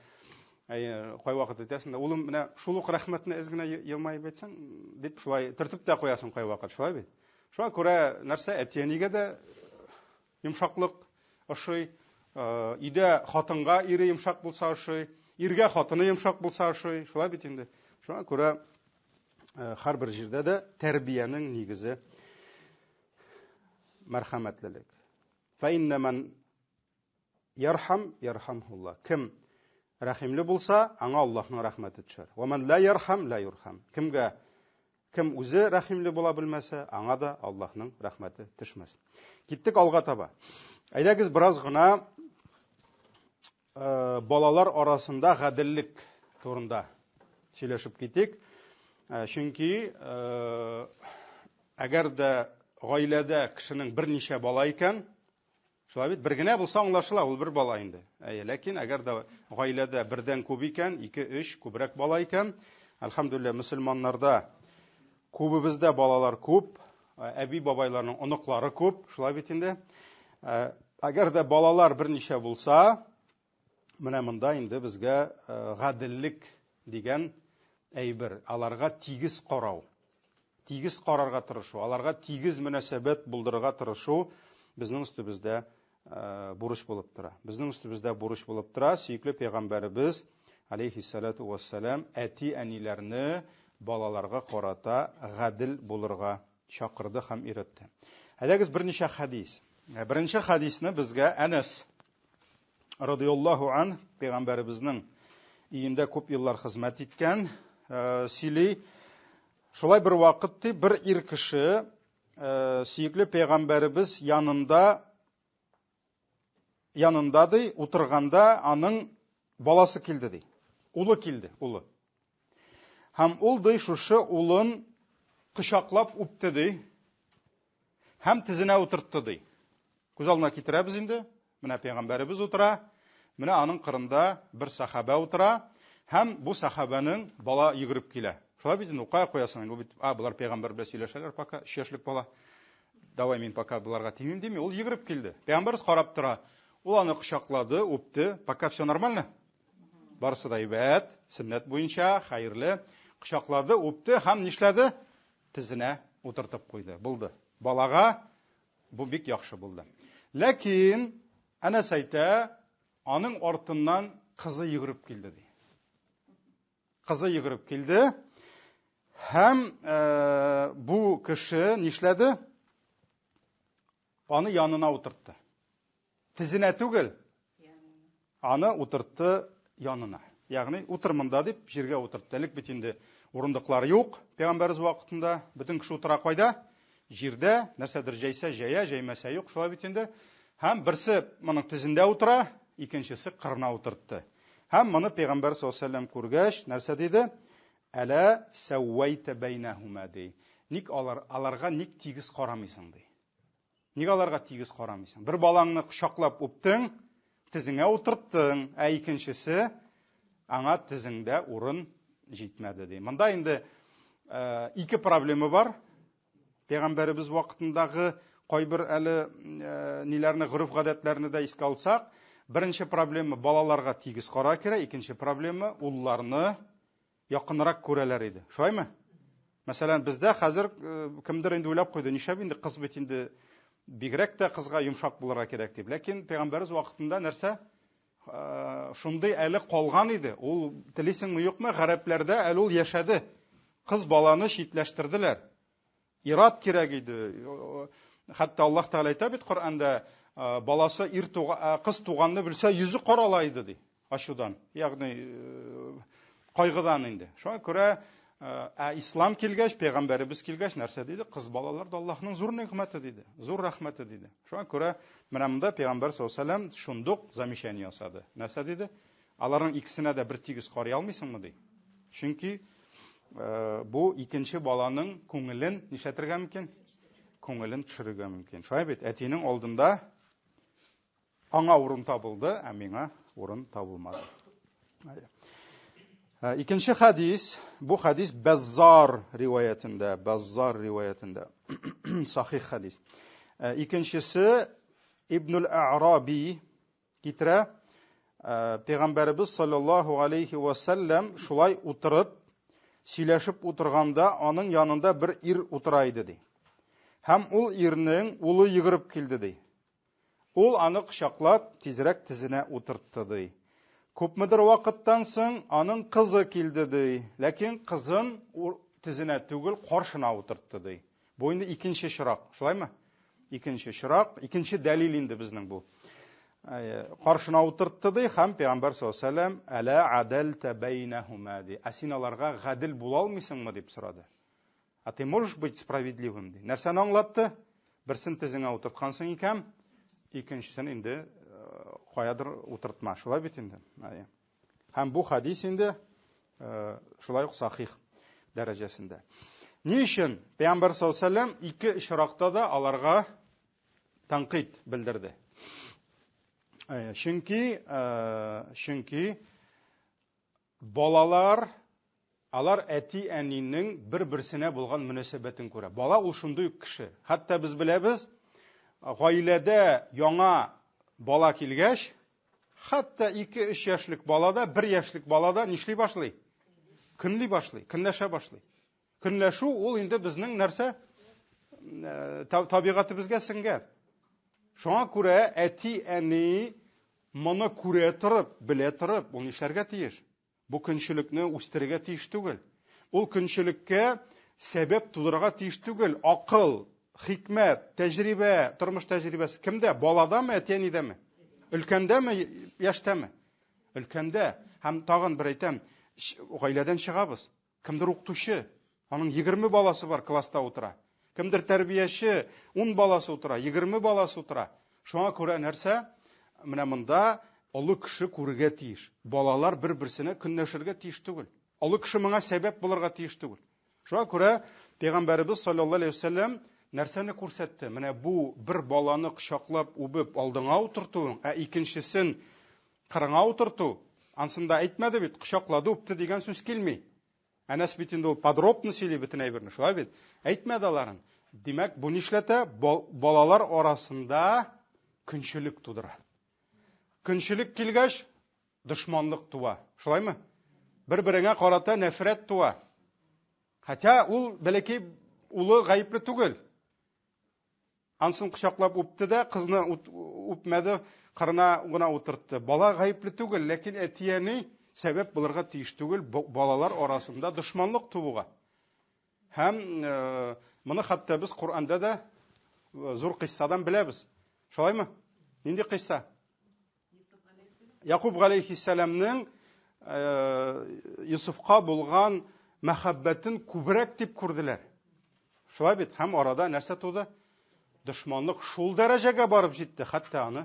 Speaker 1: Әйе, кайвакыт әйтәсең дә, улым, менә шул ук рәхмәтне әз генә елмаеп әйтсәң, дип шулай төртеп тә куясың кайвакыт, шулай бит. Шуңа күрә нәрсә, әти-әнигә дә Йомшаклык ошый. Өйдә хатынга ире йомшак булса ошый, иргә хатыны йомшак булса ошый. Шулай бит инде. Шуңа күрә һәрбер җирдә дә тәрбиянең нигезе мәрхәмәтлелек. Фәиннә ман ярхам ярхамхулла. Кем рәхимле булса, аңа Аллаһның рәхмәте төшәр. Ва ман ла ярхам ла юрхам. Кемгә Кем үзе рәхимле була белмәсә, аңа да Аллаһның рәхмәте төшмәс. Киттек алга таба. Әйдәгез бераз гына э, балалар арасында гаделлек турында сөйләшеп китик. Э, чөнки э, әгәр дә гаиләдә кешенең берничә бала икән, Шулай бит, бер генә булса аңлашыла, ул бер бала инде. Әйе, ләкин әгәр дә гаиләдә бердән күп икән, ике, өч, күбрәк бала икән, әлхәмдүлилләһ, мөселманнарда күбебездә балалар күп, әби бабайларның оныклары күп, шулай бит инде. Әгәр дә балалар берничә булса, менә монда инде безгә гаделлек дигән әйбер, аларга тигез карау, тигез карарга тырышу, аларга тигез мөнәсәбәт булдырырга тырышу безнең өстебездә бурыч булып тора. Безнең өстебездә бурыч булып тора. Сөекле пәйгамбәребез алейхиссалату вассалам әти-әниләрне балаларга карата гадел булырга чакырды һәм өйрәтте. Әйдәгез берничә хәдис. Беренче хәдисне безгә Әнәс радиаллаһу ан пәйгамбәребезнең өендә күп еллар хезмәт иткән, э, сөйли. Шулай бер вакыт ди, бер ир кеше э, сөекле пәйгамбәребез янында янында ди, утырганда аның баласы килде ди. Улы килде, улы. Һәм ул ди шушы улын кочаклап үпте ди. Һәм тезенә утыртты ди. Күз алдына китерәбез инде. Менә пәйгамбәребез утыра, менә аның кырында бер сахабә утыра, һәм бу сахабәнең бала йөгереп килә. Шулай бит инде, кая куясың инде, ул бит, а, болар пәйгамбәр белән сөйләшәләр пока, 3 яшьлек бала. Давай мин пока боларга тимим дими, ул йөгереп килде. Пәйгамбәрбез карап тора. Ул аны кочаклады, үпте. Пока все нормально? Барысы да әйбәт, сөннәт буенча, хәерле. Кочаклады, үпте һәм нишләде? Тезенә утыртып куйды. Булды. Балага бу бик яхшы булды. Ләкин Әнәс әйтә, аның артыннан кызы йөгереп килде ди. Кызы йөгереп килде һәм э, бу кеше нишләде? Аны янына утыртты. Тезенә түгел, аны утыртты янына. Ягъни утыр монда дип җиргә утыртты. Элек бит инде урындыклар юк, пәйгамбәребез вакытында бөтен кеше утыра кайда? Җирдә, нәрсәдер җәйсә җәя, җәймәсә юк, шулай бит инде. Һәм берсе моның тезендә утыра, икенчесе кырына утыртты. Һәм моны пәйгамбәр саллаллаһу алейһи вәсәлләм күргәч, нәрсә диде? Әлә сәүвәйтә бәйнәһүмә ди. Ник алар аларга ник тигез карамыйсың ди. Ник аларга тигез карамыйсың? Бер балаңны кочаклап үптең, тезеңә утырттың, ә икенчесе аңа тезеңдә урын җитмәде ди. Монда инде э, ике проблема бар. Пәйгамбәребез вакытындагы кайбер әле э, ниләрне, гореф-гадәтләрне дә искә алсак, беренче проблема балаларга тигез кара кирәк, икенче проблема улларны якынрак күрәләр иде. Шулаймы? Мәсәлән, бездә хәзер э, кемдер инде уйлап куйды, нишләп инде кыз бит инде бигрәк тә кызга йомшак булырга кирәк дип. Ләкин пәйгамбәребез вакытында нәрсә? Э, шундый әле калган иде. Ул телисеңме юкмы, гарәпләрдә әле ул яшәде. Кыз баланы читләштерделәр. Ират кирәк иде. Хәтта Аллаһ Тәгалә әйтә бит Коръәндә, э, баласы ир туга, э, кыз туганны белсә, йөзе карала иде ди. Ачудан, ягъни кайгыдан инде. Шуңа күрә ә ислам килгәч, пәйгамбәребез килгәч, нәрсә диде? Кыз балалар да Аллаһның зур нигъмәте диде, зур рәхмәте диде. Шуңа күрә менә монда пәйгамбәр саллаллаһу алейһи вәсәлләм шундук замечание ясады. Нәрсә диде? Аларның икесенә дә бер тигез карый алмыйсыңмы ди. Чөнки бу икенче баланың күңелен нишләтергә мөмкин? Күңелен төшерергә мөмкин. Шулай бит, әтинең алдында Аңа урын табылды, ә миңа урын табылмады. Э, икенче хәдис, бу хәдис Бәззар риваятендә, Бәззар риваятендә, сахих хәдис. Э, икенчесе Ибнул А'раби китерә, э, Пәйгамбәребез саллаллаһу алейхи ва саллям шулай утырып, сөйләшеп утырганда, аның янында бер ир утыра иде ди. Һәм ул ирнең улы йөгереп килде ди. Ул аны кочаклап, тизрәк тезенә утыртты, ди. Күпмедер вакыттан соң аның кызы килде, ди. Ләкин кызын тезенә түгел, каршына утыртты, ди. Бу инде икенче чирак, шулаймы? Икенче чирак, икенче дәлил инде безнең бу. Каршына утыртты, ди, һәм Пәйгамбәр саллаллаһу алейһи ва сәлләм, "Әлә адәлтә бәйнәһума", ди. Ә син аларга гадел була алмыйсыңмы, дип сорады. А ты можешь быть справедливым? Ди. Нәрсәне аңлатты? Берсен тезеңә утырткансың икән, икенчесен инде э, каядыр утыртма. Шулай бит инде. Һәм бу хадис инде э, шулай ук сахих дәрәҗәсендә. Ни өчен Пәйгамбәр саллаллаһу алейһи ике очракта да аларга тәнкыйть белдерде? Э, чөнки чөнки Балалар, алар әти-әнинең бер-берсенә булган мөнәсәбәтен күрә. Бала ул шундый ук кеше. Хәтта без беләбез, гаиләдә яңа бала килгәч, хәтта 2-3 яшьлек бала да, 1 яшьлек бала да нишли башлый? Көнли башлый, көнләшә башлый. Көнләшү ул инде безнең нәрсә? Э, табигатебезгә сеңгән. Шуңа күрә әти-әни Моны күрә торып, белә торып, ул нишләргә тиеш? Бу көнчелекне үстерергә тиеш түгел. Ул көнчелеккә сәбәп тудырырга тиеш түгел. Акыл, хикмәт, тәҗрибә, тормыш тәҗрибәсе кемдә? Баладамы, әти-әнидәме? Өлкәндәме, яшьтәме? Өлкәндә. Һәм тагын бер әйтәм, гаиләдән чыгабыз. Кемдер укытучы, аның 20 баласы бар, класста утыра. Кемдер тәрбияче, 10 баласы утыра, 20 баласы утыра. Шуңа күрә нәрсә? Менә монда олы кеше күрергә тиеш. Балалар бер-берсенә көнләшергә тиеш түгел. Олы кеше моңа сәбәп булырга тиеш түгел. Шуңа күрә Пәйгамбәребез саллаллаһу алейһи вәсәлләм нәрсәне күрсәтте? Менә бу бер баланы кочаклап, үбеп алдыңа утыртуың, ә икенчесен Кырыңа утырту, ансын да әйтмәде бит, кочаклады, үпте дигән сүз килми. Әнәс бит инде ул подробно сөйли бөтен әйберне, шулай бит? Әйтмәде аларын. Димәк, бу нишләтә? Балалар арасында көнчелек тудыра. Көнчелек килгәч, дошманлык туа. Шулаймы? Бер-береңә карата нәфрәт туа. Хотя ул бәләкәй улы гаепле түгел. Ансын кочаклап үпте дә, кызны үпмәде, кырына гына утыртты. Бала гаепле түгел, ләкин әти-әни сәбәп булырга тиеш түгел балалар арасында дошманлык тууга. Һәм э, моны хәтта без Коръәндә дә э, зур кыйссадан беләбез. Шулаймы? Нинди кыйсса? Якуб галәйһиссәламнең э, Юсуфка булган мәхәббәтен күбрәк дип күрделәр. Шулай бит, һәм арада нәрсә туды? Дошманлык шул дәрәҗәгә барып җитте, хәтта аны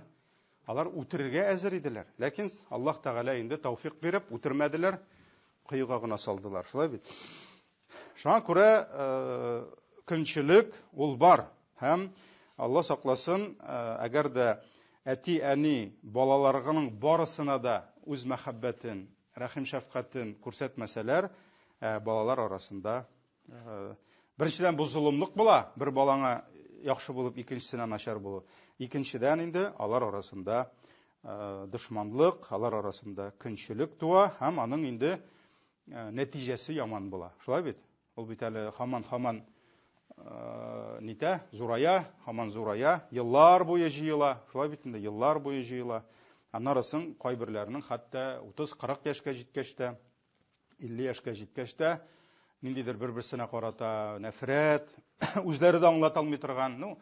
Speaker 1: алар үтерергә әзер иделәр. Ләкин Аллаһ Тәгалә инде тәүфик биреп, үтермәделәр, коега гына салдылар. Шулай бит. Шуңа күрә э, көнчелек ул бар. Һәм Алла сакласын, э, әгәр дә әти-әни балаларының барысына да үз мәхәббәтен, рәхим-шәфкатен күрсәтмәсәләр, э, балалар арасында беренчедән бу золымлык була, бер балаңа яхшы булып, икенчесенә начар булу. Икенчедән инде алар арасында дошманлык, алар арасында көнчелек туа һәм аның инде Э, нәтиҗәсе яман була. Шулай бит? Ул бит әле хаман-хаман э, нитә, зурая, хаман зурая, еллар буе җыела. Шулай бит инде, еллар буе җыела. Аннары соң кайберләренең хәтта 30-40 яшькә җиткәч тә, 50 яшькә җиткәч тә, ниндидер бер-берсенә карата нәфрәт, үзләре дә аңлата алмый торган, ну,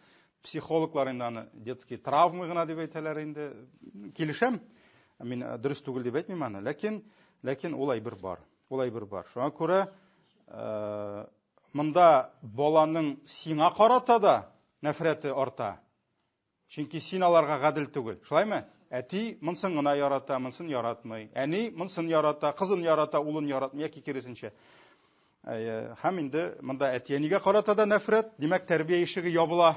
Speaker 1: психологлар инде аны детские травмы гына дип әйтәләр инде. Килешәм. Мин э, дөрес түгел дип әйтмим аны, ләкин ләкин ул әйбер бар. Ул әйбер бар. Шуңа күрә э, монда баланың сиңа карата да нәфрәте арта. Чөнки син аларга гадел түгел. Шулаймы? Әти монсын гына ярата, монсын яратмый. Әни монсын ярата, кызын ярата, улын яратмый яки киресенчә. Һәм инде монда әти-әнигә карата да нәфрәт, димәк, тәрбия ишеге ябыла.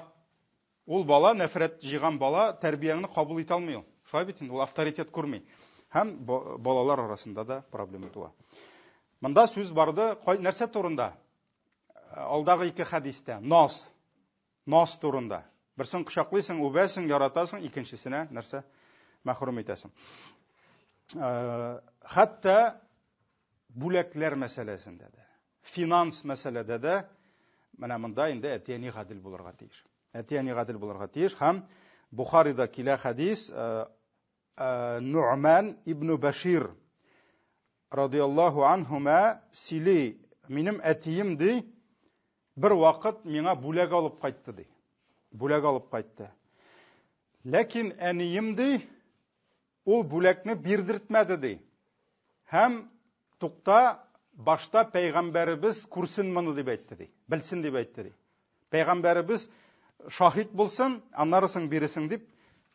Speaker 1: Ул бала, нәфрәт җыйган бала тәрбияңне кабул итә алмый ул. Шулай бит инде, ул авторитет күрми. Һәм балалар арасында да проблема туа. Монда сүз барды нәрсә турында? Алдагы ике хәдистә наз. Наз турында. Берсен кочаклыйсың, үбәсең, яратасың, икенчесенә нәрсә? Мәхрүм итәсең. Хәтта бүләкләр мәсьәләсендә дә, финанс мәсьәләдә дә менә монда инде әти-әни гадел булырга тиеш. Әти-әни гадел булырга тиеш һәм Бухарида килә хәдис э, э, Нуъман ибн Башир радиаллаһу анһума сөйли, минем әтием ди, бер вакыт миңа бүләк алып кайтты ди. Бүләк алып кайтты. Ләкин әнием ди, Ул бүләкне бирдертмәде, ди. Һәм тукта, башта пәйгамбәребез күрсен моны дип әйтте, ди. Белсен дип әйтте, ди. Пәйгамбәребез шаһит булсын, аннары соң биресең дип,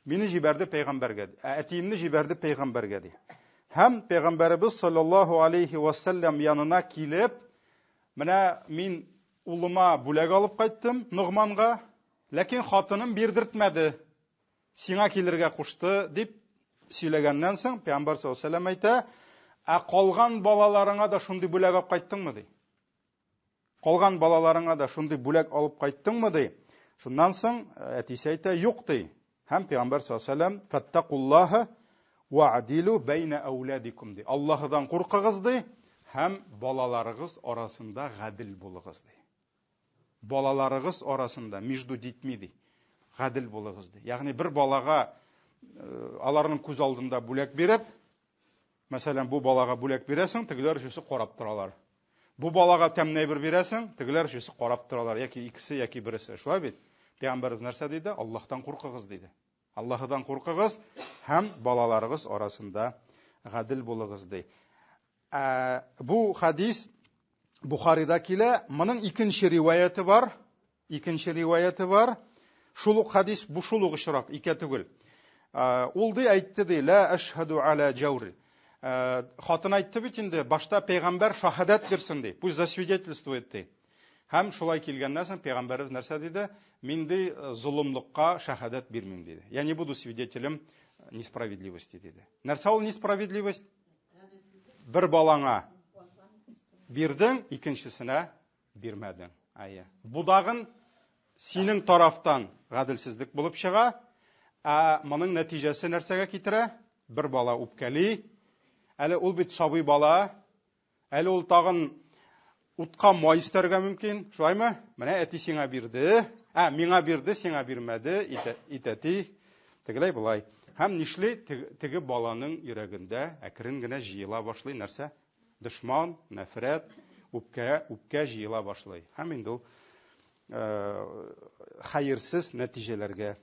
Speaker 1: мине җибәрде пәйгамбәргә, ә әтиемне җибәрде пәйгамбәргә, ди. Һәм пәйгамбәребез саллаллаһу алейхи вассалям янына килеп, менә мин улыма бүләк алып кайттым, Ногманга, ләкин хатыным бирдертмәде. Сиңа килергә кушты, дип сөйләгәннән соң, Пәйгамбәр саллаллаһу алейһи вәсәлләм әйтә, ә калган балаларыңа да шундый бүләк алып кайттыңмы, ди. Калган балаларыңа да шундый бүләк алып кайттыңмы, ди. Шуннан соң э, әтисе әйтә, юк, ди. Һәм Пәйгамбәр саллаллаһу алейһи вәсәлләм, фәттакуллаһа ва'дилу бәйнә әүләдикум, ди. Аллаһыдан куркыгыз, ди, һәм балаларыгыз арасында гадел булыгыз, ди. Балаларыгыз арасында, между детьми, ди, гадел булыгыз, ди. Ягъни бер балага э, аларның күз алдында бүләк биреп, мәсәлән, бу балага бүләк бирәсең, тегеләр өчесе карап торалар. Бу балага тәмле әйбер бирәсең, тегеләр өчесе карап торалар, яки икесе, яки бересе. Шулай бит? Пәйгамбәребез нәрсә диде? Аллаһтан куркыгыз диде. Аллаһыдан куркыгыз һәм балаларыгыз арасында гадел булыгыз ди. Ә, бу хадис Бухарида килә. Моның икенче риваяте бар. Икенче риваяте бар. Шул ук хадис, бу шул ук очрак, ике түгел. Ул ди әйтте ди, ла ашһаду аля җаури. Хатын әйтте бит инде, башта пәйгамбәр шаһадәт бирсен ди, пусть засвидетельствует ди. Һәм шулай килгәннән соң пәйгамбәребез нәрсә диде? Мин ди золымлыкка шаһадәт бирмим диде. Я не буду свидетелем несправедливости диде. Нәрсә ул несправедливость? Бер балаңа бирдең, икенчесенә бирмәдең. Әйе. Бу дагын синең тарафтан гаделсезлек булып чыга. Ә моның нәтиҗәсе нәрсәгә китерә? Бер бала үпкәли. Әле ул бит сабый бала. Әле ул тагын утка май өстәргә мөмкин, шулаймы? Менә әти сиңа бирде, ә миңа бирде, сиңа бирмәде, итәти, тегеләй болай. Һәм нишли? Теге баланың йөрәгендә әкрен генә җыела башлый нәрсә? Дошман, нәфрәт, үпкә, үпкә җыела башлый. Һәм инде ул хәерсез нәтиҗәләргә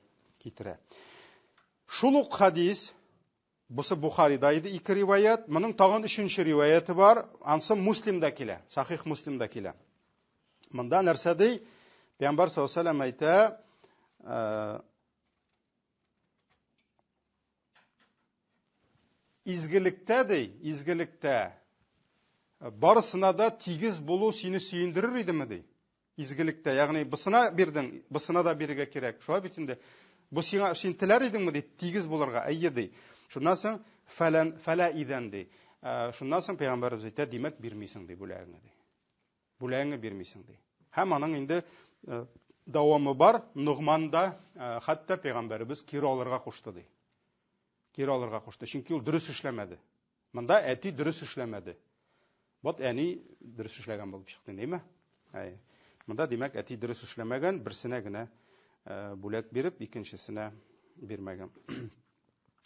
Speaker 1: китерә. Шул ук хадис Бусы Бухарида иде ике риваять. Моның тагын өченче риваяте бар. Ансы Муслимда килә. Сахих Муслимда килә. Монда нәрсә ди? Пәйгамбәр саллаллаһу алейһи әйтә, изгелектә ди, изгелектә барысына да тигез булу сине сөендерер идеме ди? Изгелектә, ягъни бусына бирдең, бусына да бирергә кирәк. Шулай бит инде. Бу сиңа син теләр идеңме ди, тигез булырга? Әйе ди. Шуннан соң фәлән фәлә идән ди. Э, шуннан соң пәйгамбәребез әйтә, димәк бирмисең ди бүләгеңне ди. Бүләгеңне бирмисең ди. Һәм аның инде э, дәвамы бар. Нугман да э, хәтта пәйгамбәребез кире алырга кушты ди. Кире алырга кушты, чөнки ул дөрес эшләмәде. Монда әти дөрес эшләмәде. Вот әни дөрес эшләгән булып чыкты, димме? Әй. Монда, димәк, әти дөрес эшләмәгән, берсенә генә э, бүләк биреп, икенчесенә бирмәгән.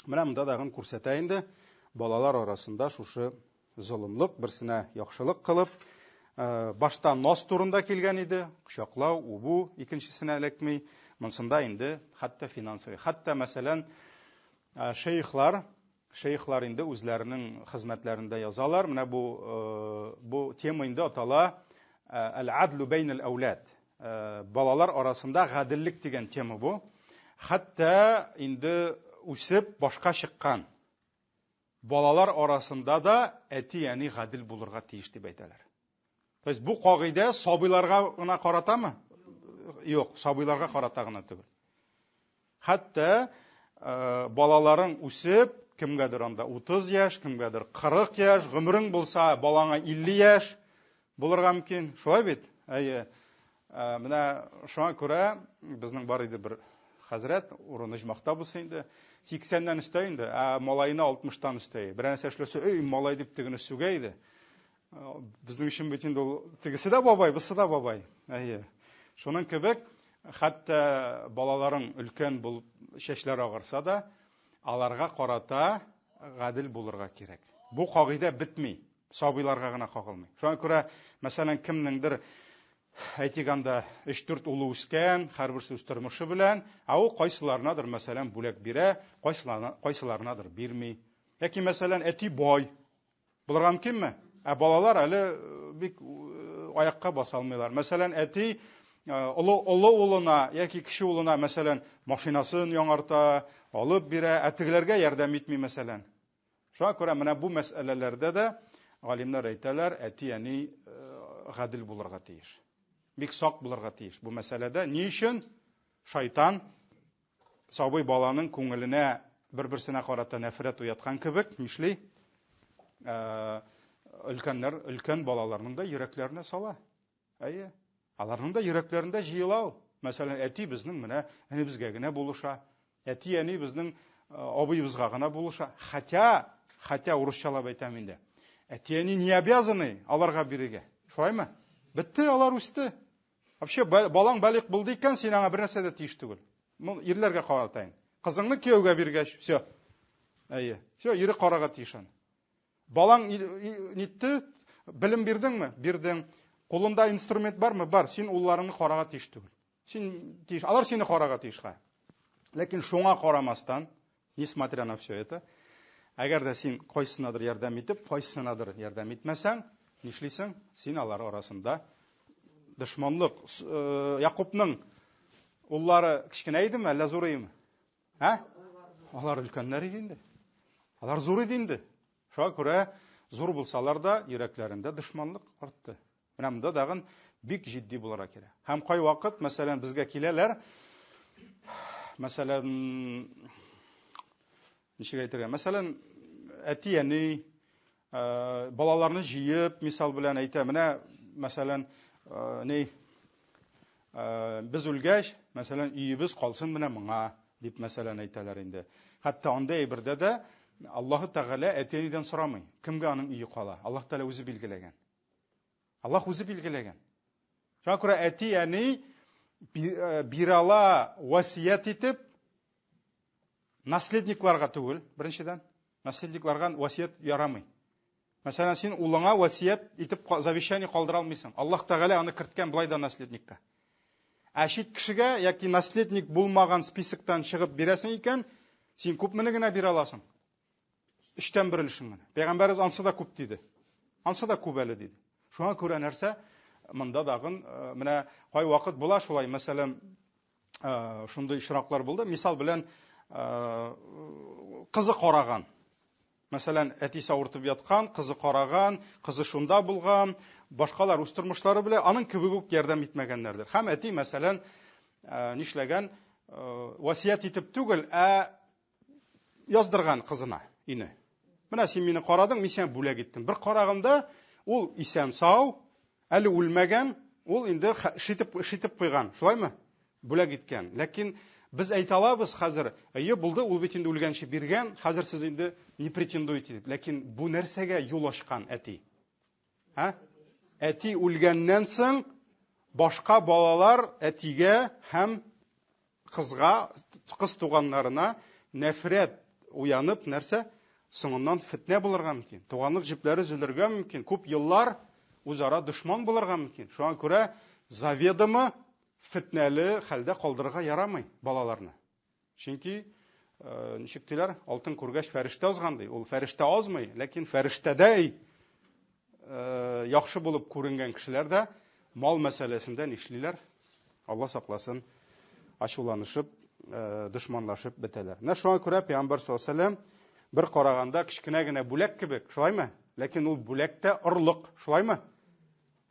Speaker 1: Менә монда тагын күрсәтә инде, балалар арасында шушы золымлык, берсенә яхшылык кылып, э, башта нос турында килгән иде, кочаклау, үбү икенчесенә эләкми. Монсында инде хәтта финансовый, хәтта мәсәлән, э, шейхлар Шейхлар инде үзләренең хезмәтләрендә язалар. Менә бу бу тема инде атала Әл-адлу бәйнәл әүлад. Балалар арасында гаделлек дигән тема бу. Хәтта инде үсеп башка чыккан балалар арасында да әти-әни гадел булырга тиеш дип әйтәләр. То есть бу кагыйдә сабыйларга гына каратамы? Юк, сабыйларга карата гына түгел. Хәтта э, балаларың үсеп, кемгәдер анда 30 яшь, кемгәдер 40 яшь, гомерең булса, балаңа 50 яшь булырга мөмкин. Шулай бит? Әйе. Э, менә шуңа күрә безнең бар иде бер хәзрәт, урыны оҗмахта булса инде, 80-нән өстә инде, ә малаена 60-тан өстә. Берәр нәрсә эшләсә, эй, малай дип тегене сүгә иде. Безнең өчен бит инде ул тегесе дә бабай, бусы да бабай. Әйе. Шуның кебек, хәтта балаларың өлкән булып чәчләр агарса да, аларга карата гадел булырга кирәк. Бу кагыйдә бетми, сабыйларга гына кагылмый. Шуңа күрә, мәсәлән, кемнеңдер әйтик анда өч-дүрт улы үскән, һәрберсе үз тормышы белән, ә ул кайсыларынадыр, мәсәлән, бүләк бирә, кайсыларынадыр бирми. Яки, мәсәлән, әти бай, Булырга мөмкинме? Ә балалар әле э, бик э, аякка баса алмыйлар. Мәсәлән, әти э, олы олы улына яки кече улына, мәсәлән, машинасын яңарта, алып бирә, ә тегеләргә ярдәм итми, мәсәлән. Шуңа күрә менә бу мәсьәләләрдә дә галимнәр әйтәләр, әти-әни гадел булырга тиеш. Бик сак булырга тиеш бу мәсьәләдә. Ни өчен? Шайтан Сабый баланың күңеленә бер-берсенә карата нәфрәт уяткан кебек, нишли? Э, өлкәннәр, өлкән балаларның да йөрәкләренә сала. Әйе. Аларның да йөрәкләрендә җыела ул. Мәсәлән, әти безнең менә әнибезгә генә булыша. Әти әни безнең э, абыебызга гына булыша. Хотя, хотя урысчалап әйтәм инде. Әти әни не обязаны аларга бирергә. Шулаймы? Бетте, алар үсте. Вообще, балаң балигъ булды икән, син аңа бер нәрсә дә тиеш түгел. Моны ирләргә каратайын. Кызыңны кияүгә биргәч, все. Әйе. Все, ире карага тиеш аны. Балаң нитте, белем бирдеңме? Бирдең. Кулында инструмент бармы? Бар. Син улларыңны карага тиеш түгел. Син тиеш, алар сине карага тиеш. Ләкин шуңа карамастан, Несмотря на все это, әгәр дә син кайсынадыр ярдәм итеп, кайсынадыр ярдәм итмәсәң, нишлисең? Син алар арасында дошманлык. Э, Якупның уллары кечкенә идеме, әллә зур идеме? Ә? Алар өлкәннәр иде инде. Алар зур иде инде. Шуңа күрә зур булсалар да, йөрәкләрендә дошманлык артты. Менә монда тагын бик җитди булырга кирәк. Һәм кайвакыт, мәсәлән, безгә киләләр, мәсәлән, ничек әйтергә, мәсәлән, әти-әни, Балаларны җыеп, мисал белән әйтә, менә, мәсәлән, ни, без үлгәч, мәсәлән, өебез калсын менә моңа, дип мәсәлән әйтәләр инде. Хәтта андый әйбердә дә Аллаһы Тәгалә әти-әнидән сорамый, кемгә аның өе кала. Аллаһ Тәгалә үзе билгеләгән. Аллаһ үзе билгеләгән. Шуңа күрә әти-әни бирә ала васият итеп, наследникларга түгел, беренчедән, наследникларга васият ярамый. Мәсәлән, син улыңа васият итеп завещание калдыра алмыйсың. Аллаһ Тәгалә аны керткән былай да наследникка. Ә чит кешегә яки наследник булмаган списоктан чыгып бирәсең икән, син күпмене генә бирә аласың? Өчтән бер өлешен генә. Пәйгамбәребез ансы да күп диде. Ансы да күп әле диде. Шуңа күрә нәрсә? Монда дагын э, менә кайвакыт була шулай, мәсәлән, э, шундый очраклар булды. Мисал белән э, кызы караган. Мәсәлән, әтисе авыртып яткан, кызы караган, кызы шунда булган, башкалар үз тормышлары белән аның кебек үк ярдәм итмәгәннәрдер. Һәм әти, мәсәлән, нишләгән, васият итеп түгел, ә яздырган кызына өйне. Менә син мине карадың, мин сиңа бүләк иттем. Бер караганда ул исән сау, әле үлмәгән, ул инде шитеп шитеп куйган, шулаймы? Бүләк иткән. Ләкин без әйтә алабыз хәзер, әйе, булды, ул бит инде үлгәнче биргән, хәзер сез инде не претендуете дип. Ләкин бу нәрсәгә юл ачкан әти? Ә? Әти үлгәннән соң башка балалар әтигә һәм кызга, кыз туганнарына нәфрәт уянып, нәрсә? Соңыннан фетнә булырга мөмкин. Туганлык җепләре өзелергә мөмкин. Күп еллар үзара дошман булырга мөмкин. Шуңа күрә заведомо фетнәле хәлдә калдырырга ярамый балаларны. Чөнки э, ничек диләр, алтын күргәч фәрештә азган ди. Ул фәрештә азмый, ләкин фәрештәдәй э, яхшы булып күренгән кешеләр дә мал мәсьәләсендә нишлиләр? Алла сакласын, ачуланышып, э, дошманлашып бетәләр. Менә шуңа күрә Пәйгамбәр саллаллаһу алейһи бер караганда кечкенә генә бүләк кебек, шулаймы? Ләкин ул бүләк тә орлык, шулаймы?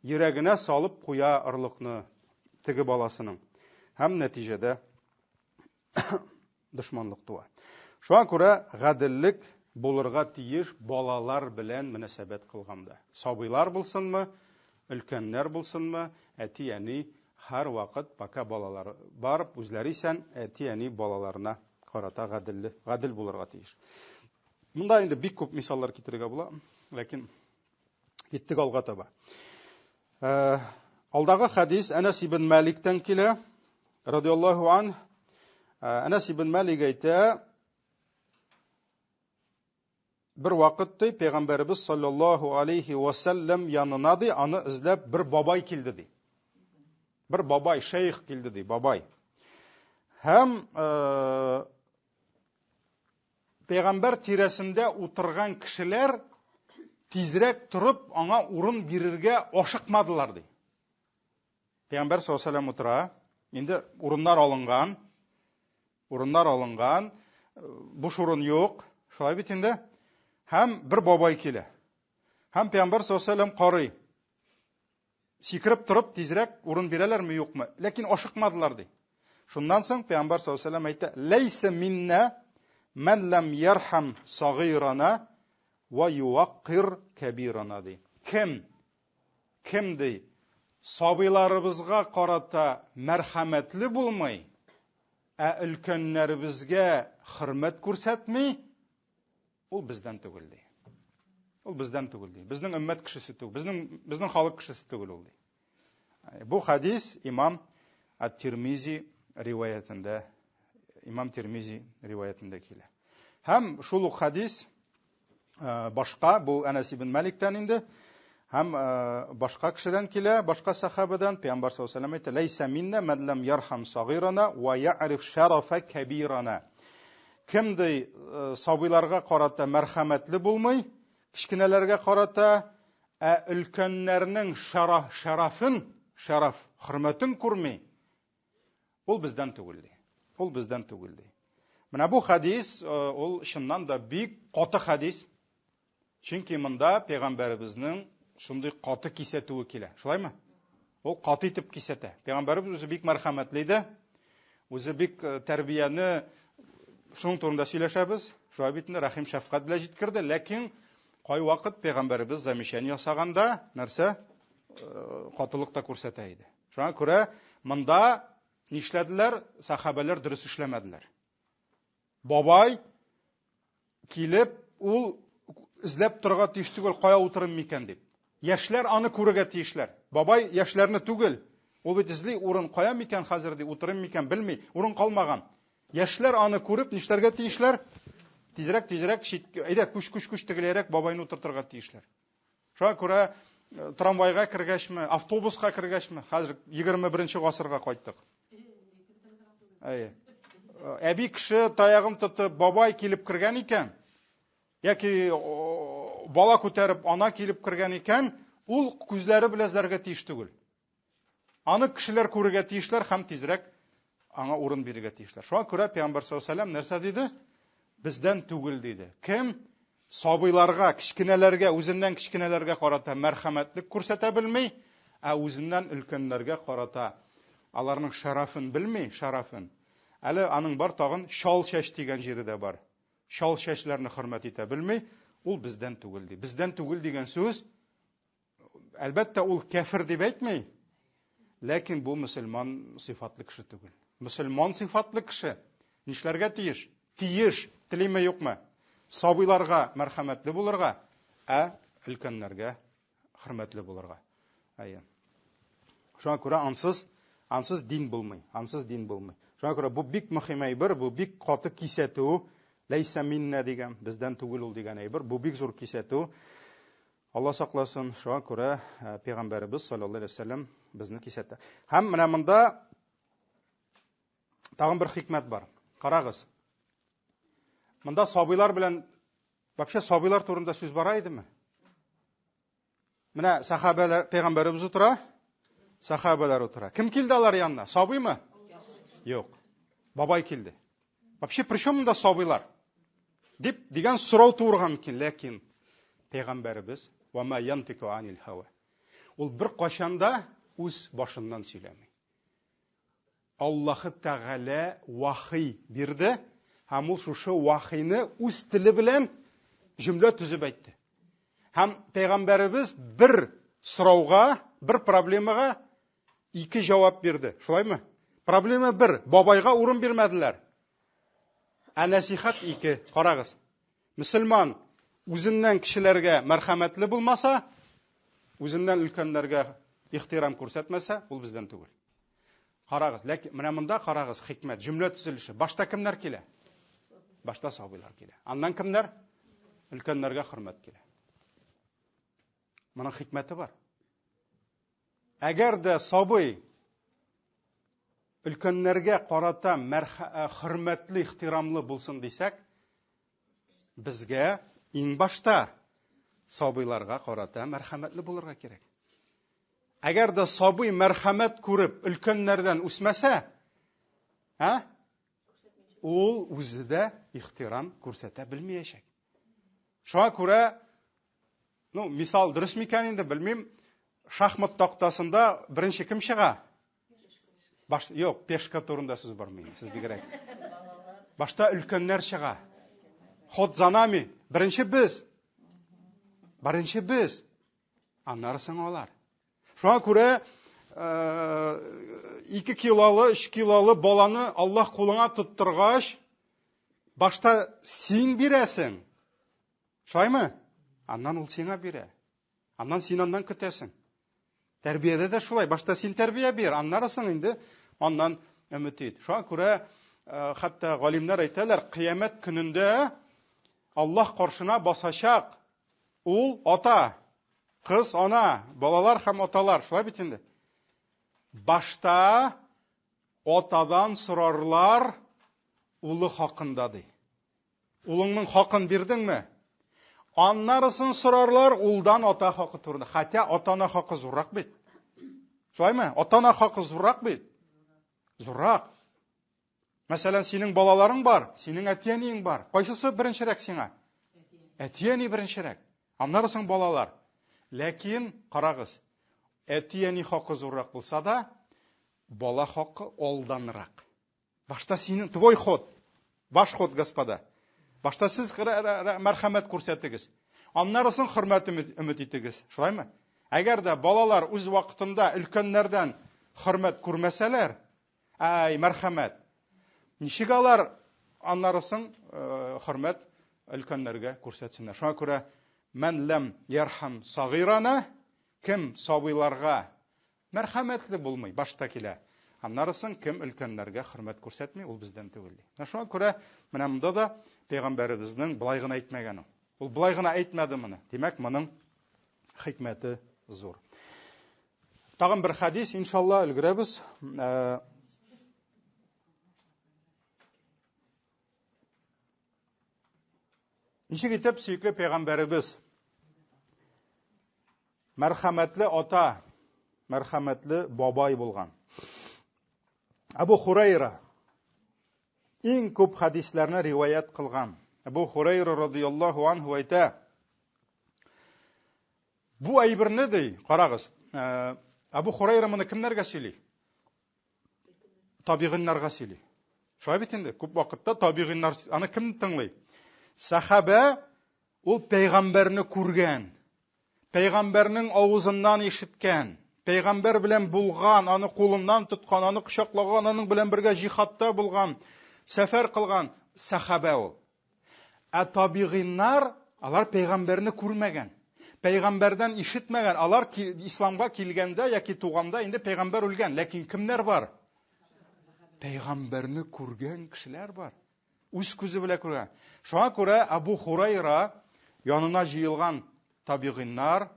Speaker 1: Йөрәгенә салып куя орлыкны теге баласының. Һәм нәтиҗәдә дошманлык туа. Шуңа күрә гаделлек булырга тиеш балалар белән мөнәсәбәт кылганда. Сабыйлар булсынмы, өлкәннәр булсынмы, әти-әни һәрвакыт пока балалар бар, үзләре исән, әти-әни балаларына карата гаделле, гадел булырга тиеш. Монда инде бик күп мисаллар китерергә була, ләкин киттек алга таба. Э, алдагы хәдис Әнәс ибн Мәликтән килә, радиаллаһу ан. Э, Әнәс ибн Мәлик әйтә, бер вакыт ди, пәйгамбәребез саллаллаһу алейхи ва сәлләм янына ди, аны эзләп бер бабай килде ди. Бер бабай, шейх килде ди, бабай. Һәм э, Пәйгамбәр тирәсендә утырган кешеләр тизрәк торып аңа урын бирергә ашыкмадылар ди. Пәйгамбәр саллаллаху алейһи утыра. Инде урыннар алынган. Урыннар алынган. Буш урын юк. Шулай бит инде. Һәм бер бабай килә. Һәм пәйгамбәр саллаллаху алейһи карый. Сикереп торып, тизрәк урын бирәләрме, юкмы? Ләкин ашыкмадылар, ди. Шуннан соң Пәйгамбәр саллаллаһу алейһи әйтә: "Ләйсә минна ман лам ярхам сагыйрана ва юваккир кәбирана" ди. Кем кем ди, сабыйларыбызга карата мәрхәмәтле булмый, ә өлкәннәребезгә хөрмәт күрсәтми, Ул бездән түгел ди. Ул бездән түгел ди. Безнең өммәт кешесе түгел, безнең безнең халык кешесе түгел ул ди. Бу хадис имам Ат-Тирмизи риваятендә, имам Тирмизи риваятендә килә. Һәм шул ук хадис э, башка, бу Әнәс ибн Маликтән инде, һәм э, башка кешедән килә, башка сахабадан, Пәйгамбәр саллаллаһу алейһи ва сәлләм әйтә, "Ләйсә минна ман лам ярхам сагирана ва я'риф шарафа кабирана". Кем ди, э, сабыйларга карата мәрхәмәтле булмый, кечкенәләргә карата, ә өлкәннәрнең шарафын, шараф, хөрмәтен күрми, ул бездән түгел ди. Ул бездән түгел ди. Менә бу хадис, э, ул чыннан да бик каты хадис. Чөнки монда пәйгамбәребезнең шундый каты кисәтүе килә. Шулаймы? Ул каты итеп кисәтә. Пәйгамбәребез үзе бик мәрхәмәтле иде. Үзе бик э, тәрбияне шуның турында сөйләшәбез. Шулай бит инде рәхим шәфкать белән җиткерде, ләкин Кайвакыт пәйгамбәребез замечание ясаганда нәрсә? Э, катылык та күрсәтә иде. Шуңа күрә монда нишләделәр? Сахабәләр дөрес эшләмәделәр. Бабай килеп, ул эзләп торырга тиеш түгел, кая утырым микән дип. Яшьләр аны күрергә тиешләр. Бабай яшьләрне түгел. Ул бит эзли урын кая микән хәзер ди, утырым микән белми, урын калмаган. Яшьләр аны күреп нишләргә тиешләр? Тизрәк, тизрәк чит, әйдә, күч, күч, күч тегеләйрәк бабайны утыртырга тиешләр. Шуңа күрә э, трамвайга кергәчме, автобуска кергәчме, хәзер 21 гасырга кайттык. Әйе. Э, әби кеше таягын тотып, бабай килеп кергән икән, яки бала күтәреп ана килеп кергән икән, ул күзләре белән эзләргә тиеш түгел. Аны кешеләр күрергә тиешләр һәм тизрәк аңа урын бирергә тиешләр. Шуңа күрә Пәйгамбәр саллаллаһу алейһи вәсәлләм нәрсә диде? Бездән түгел диде. Кем сабыйларга, кечкенәләргә, үзеннән кечкенәләргә карата мәрхәмәтлек күрсәтә белми, ә үзеннән өлкәннәргә карата аларның шәрафын белми, шәрафын. Әле аның бар тагын чал чәч дигән җире дә бар. Чал чәчләрне хөрмәт итә белми, ул бездән түгел ди. Бездән түгел дигән сүз Әлбәттә, ул кәфер дип әйтми, ләкин бу мөселман сыйфатлы кеше түгел. Мөселман сыйфатлы кеше нишләргә тиеш? Тиеш, телиме юкмы? Сабыйларга мәрхәмәтле булырга, ә өлкәннәргә хөрмәтле булырга. Әйе. Шуңа күрә ансыз, ансыз дин булмый, ансыз дин булмый. Шуңа күрә бу бик мөһим әйбер, бу бик каты кисәтү. Ләйсә миннә дигән, бездән түгел ул дигән әйбер, бу бик зур кисәтү. Алла сакласын, шуңа күрә э, пәйгамбәребез саллаллаһу алейһи вәсәлләм безне кисәтә. Һәм менә монда тагын бер хикмәт бар. Карагыз. Монда сабыйлар белән вообще сабыйлар турында сүз бара идеме? Менә сахабәләр, пәйгамбәребез утыра, сахабәләр утыра. Кем килде алар янына? Сабыймы? Юк. Бабай килде. Вообще при чем монда сабыйлар? Дип дигән сорау туырга мөмкин, ләкин пәйгамбәребез ва ма янтику анил хава. Ул бер кайчан да үз башыннан сөйләми. Аллаһы Тәгалә вахи бирде һәм ул шушы вахины үз теле белән җөмлә төзеп әйтте. Һәм пәйгамбәребез бер сорауга, бер проблемага ике җавап бирде. Шулаймы? Проблема бер, бабайга урын бирмәделәр. Ә нәсихәт ике. Карагыз. Мөселман үзеннән кешеләргә мәрхәмәтле булмаса, үзеннән өлкәннәргә ихтирам күрсәтмәсә, ул бездән түгел. Карагыз, ләкин менә монда карагыз, хикмәт, җөмлә төзелеше. Башта кемнәр килә? Башта сабыйлар килә. Аннан кемнәр? Өлкәннәргә хөрмәт килә. Моның хикмәте бар. Әгәр дә сабый өлкәннәргә карата э, хөрмәтле, ихтирамлы булсын дисәк, безгә иң башта сабыйларга карата мәрхәмәтле булырга кирәк. Әгәр дә сабый мәрхәмәт күреп өлкәннәрдән үсмәсә, ә? Ул үзе дә ихтирам күрсәтә белмәячәк. Шуңа күрә Ну, мисал дөрес микән инде, белмим. Шахмат тактасында беренче кем чыга? Баш, юк, пешка турында сүз бармый, сез бигрәк. Башта өлкәннәр чыга. Ход за нами. Беренче без. Беренче без. Аннары соң алар. Шуңа күрә 2 килолы, 3 килолы баланы Аллаһ кулыңа тоттыргач, башта син бирәсең. Шулаймы? Аннан ул сиңа бирә. Аннан син аннан көтәсең. Тәрбиядә дә шулай. Башта син тәрбия бир, аннары соң инде аннан өмет ит. Шуңа күрә э, хәтта галимнәр әйтәләр, кыямәт көнендә Аллаһ каршына басачак ул ата, кыз, ана, балалар һәм аталар. Шулай бит инде. Башта атадан сорарлар улы хакында ди. Улыңның хакын бирдеңме? Аннарысын сорарлар улдан ата хакы турында. Хотя ата-ана хакы зуррак бит. Шулаймы? Ата-ана хакы зуррак бит. Зуррак. Мәсәлән, синең балаларың бар, синең әти-әниең бар. Кайсысы беренчерәк сиңа? Әти-әни беренчерәк. Аннары соң балалар. Ләкин карагыз, әти-әни хакы зуррак булса да, бала хакы алданрак. Башта синең твой ход. Ваш ход, господа. Башта сез мәрхәмәт күрсәтегез. Аннары соң хөрмәт өмет итегез. Шулаймы? Әгәр дә балалар үз вакытында өлкәннәрдән хөрмәт күрмәсәләр, әй, мәрхәмәт. Ничек алар аннары соң э, хөрмәт өлкәннәргә күрсәтсеннәр? Шуңа күрә мән ләм ярхам сагыйрана, кем сабыйларга мәрхәмәтле булмый, башта килә. Аннары соң кем өлкәннәргә хөрмәт күрсәтми, ул бездән түгел ди. Менә шуңа күрә менә монда да пәйгамбәребезнең былай гына әйтмәгән ул. Ул былай гына әйтмәде моны. Димәк, моның хикмәте зур. Тагын бер хадис, иншалла, өлгерәбез. Э, ничек итеп сөекле пәйгамбәребез мәрхәмәтле ата, мәрхәмәтле бабай булган. Абу Хурайра иң күп хадисләрне риваять кылган. Абу Хурайра радияллаһу анһу әйтә: Бу әйберне ди, карагыз, э, Абу Хурайра моны кемнәргә сөйли? Табигыйннарга сөйли. Шулай бит инде, күп вакытта табигыйннар аны кем тыңлый? Сахабә ул пәйгамбәрне күргән, пәйгамбәрнең авызыннан ишеткән, пәйгамбәр белән булган, аны кулыннан тоткан, аны кочаклаган, аның белән бергә җихадта булган, сәфәр кылган сахабә ул. Ә табигыйннар, алар пәйгамбәрне күрмәгән. Пәйгамбәрдән ишетмәгән. Алар исламга килгәндә яки туганда инде пәйгамбәр үлгән. Ләкин кемнәр бар? Пәйгамбәрне күргән кешеләр бар. Үз күзе белән күргән. Шуңа күрә Абу Хурайра янына җыелган табигыйннар,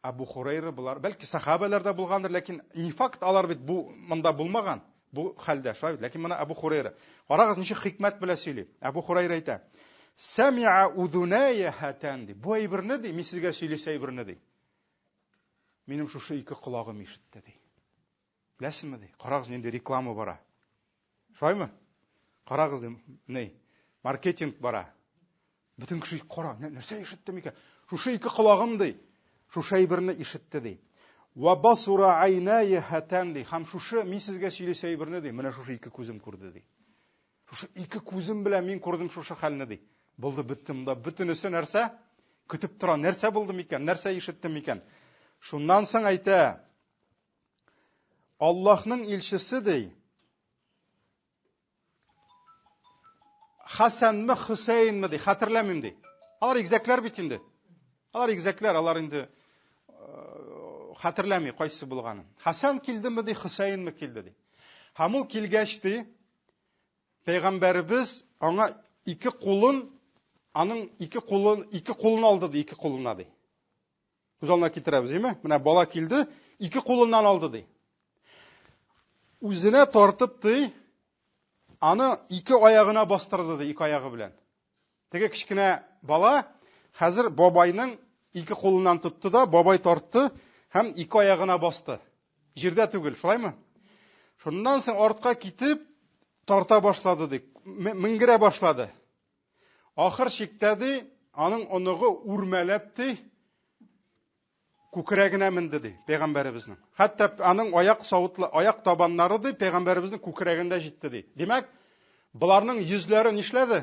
Speaker 1: Әбу Хурайра болар, бәлки сахабәләр дә булгандыр, ләкин не факт алар бит бу монда булмаган, бу хәлдә, шулай бит. Ләкин моны Әбу Хурайра. Карагыз, ничек хикмәт белән сөйли. Әбу Хурайра әйтә: "Сами'a удуная хатан" ди. Бу әйберне ди, мин сезгә сөйлисе әйберне ди. Минем шушы ике колагым ишетте ди. Беләсезме ди? Карагыз, нинди реклама бара. Шулаймы? Карагыз ди, ни? Маркетинг бара. Бөтен кеше кара, нәрсә ишетте микән? Шушы ике колагым ди, шушы әйберне ишетте ди. Ва басура айная хатан ди. Һәм шушы мин сезгә сөйлисе әйберне ди, менә шушы ике күзем күрде ди. Шушы ике күзем белән мин күрдем шушы хәлне ди. Булды бетте монда бөтенесе нәрсә? Көтеп тора, нәрсә булды микән, нәрсә ишеттем микән? Шуннан соң әйтә, Аллаһның илчесе ди, Хәсәнме, Хөсәенме ди, хәтерләмим ди. Алар игезәкләр бит инде. Алар игезәкләр, алар инде э, хәтерләми кайсы булганын. Хәсән килдеме ди, Хөсәенме килде ди. Һәм ул килгәч ди, пәйгамбәребез аңа ике кулын, аның ике кулын, ике кулын алды ди, ике кулына ди. Күз алдына китерәбез, әйме? Менә бала килде, ике кулыннан алды ди. Үзенә тартып ди, аны ике аягына бастырды ди, ике аягы белән. Теге кечкенә бала хәзер бабайның ике кулыннан тотты да, бабай тартты һәм ике аягына басты. Җирдә түгел, шулаймы? Шуннан соң артка китеп тарта башлады ди, менгерә башлады. Ахыр чиктә ди, аның оныгы үрмәләп ди, күкрәгенә менде ди пәйгамбәребезнең. Хәтта аның аяк савытлы, аяк табаннары ди пәйгамбәребезнең күкрәгендә җитте ди. Димәк, боларның йөзләре нишләде?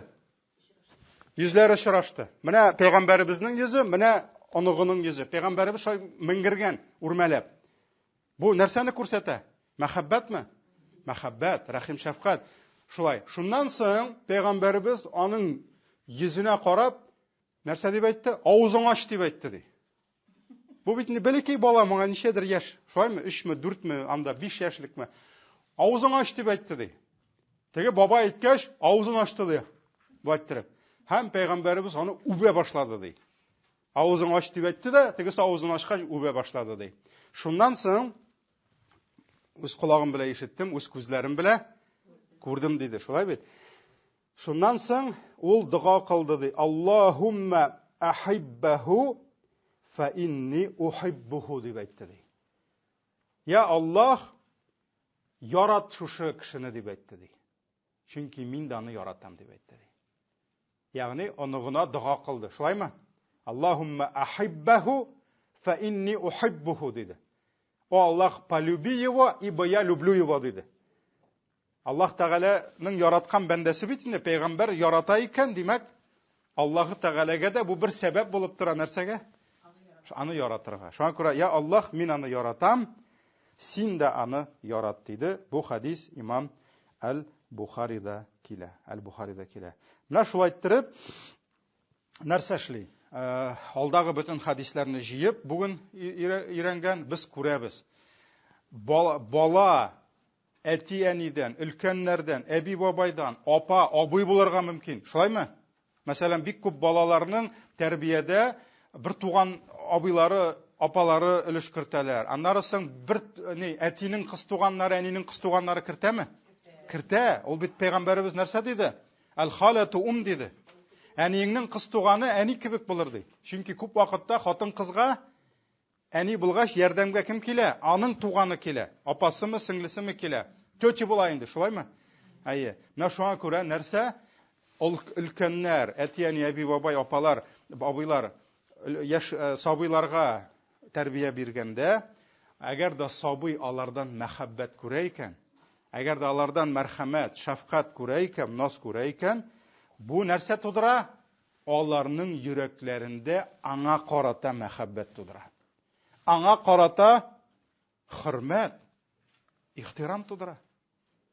Speaker 1: Йөзләре очрашты. Менә пәйгамбәребезнең йөзе, менә оныгының йөзе. Пәйгамбәребез шулай менгергән, үрмәләп. Бу нәрсәне күрсәтә? Мәхәббәтме? Мәхәббәт, рәхим, шәфкать. Шулай. Шуннан соң пәйгамбәребез аның йөзенә карап, нәрсә дип әйтте? Авызың ач дип әйтте ди. Бу бит инде бәләкәй бала, моңа ничәдер яшь. Шулаймы? Өчме, дүртме, анда биш яшьлекме? Авызың ач дип әйтте ди. Теге бабай әйткәч, авызын ачты ди. Болай иттереп. Һәм пәйгамбәребез аны үбә башлады ди. Авызың ач дип әйтте дә, тегесе авызын ачкач үбә башлады ди. Шуннан соң үз колагым белән ишеттем, үз күзләрем белән күрдем диде. Шулай бит? Шуннан соң ул дога кылды ди. Аллаһумма ахиббаху фа инни ухиббуху дип әйтте ди. Я Аллаһ, ярат шушы кешене дип әйтте ди. Чөнки мин дә аны яратам дип әйтте ди. Ягъни оныгына дога кылды. Шулаймы? Аллаһумма ахиббаху фа инни ухиббуху диде. О Аллах, полюби его, ибо я люблю его диде. Аллаһ Тәгаләнең яраткан бәндәсе бит инде, пәйгамбәр ярата икән, димәк, Аллаһы Тәгаләгә дә бу бер сәбәп булып тора нәрсәгә? Аны яратырга. Шуңа күрә, я Аллаһ, мин аны яратам, син дә аны ярат, диде. Бу хадис имам Әл-Бухарида килә. Әл-Бухарида килә. Менә шулай иттереп, нәрсә эшли? Э, алдагы бөтен хадисләрне җыеп, бүген өйрәнгән, без күрәбез. Бала, бала әти-әнидән, өлкәннәрдән, әби-бабайдан, апа, абый булырга мөмкин. Шулаймы? Мәсәлән, бик күп балаларның тәрбиядә бер туган абыйлары, апалары өлеш кертәләр. Аннары соң бер ни, әтинең кыз туганнары, әнинең кыз туганнары кертәме? Кертә. Ул бит пәйгамбәребез нәрсә диде? Әл-халату ум диде. Әниеңнең кыз туганы әни кебек булыр ди. Чөнки күп вакытта хатын-кызга Әни булгач, ярдәмгә кем килә? Аның туганы килә. Апасымы, сеңлесеме килә. Тетя була инде, шулаймы? Әйе. Менә шуңа күрә нәрсә? Ул өлкәннәр, әти-әни, әби-бабай, апалар, абыйлар яшь э, сабыйларга тәрбия биргәндә, әгәр дә сабый алардан мәхәббәт күрә икән, әгәр дә алардан мәрхәмәт, шәфкать күрә икән, наз күрә икән, бу нәрсә тудыра? Аларның йөрәкләрендә аңа карата мәхәббәт тудыра. Аңа карата хөрмәт, ихтирам тудыра.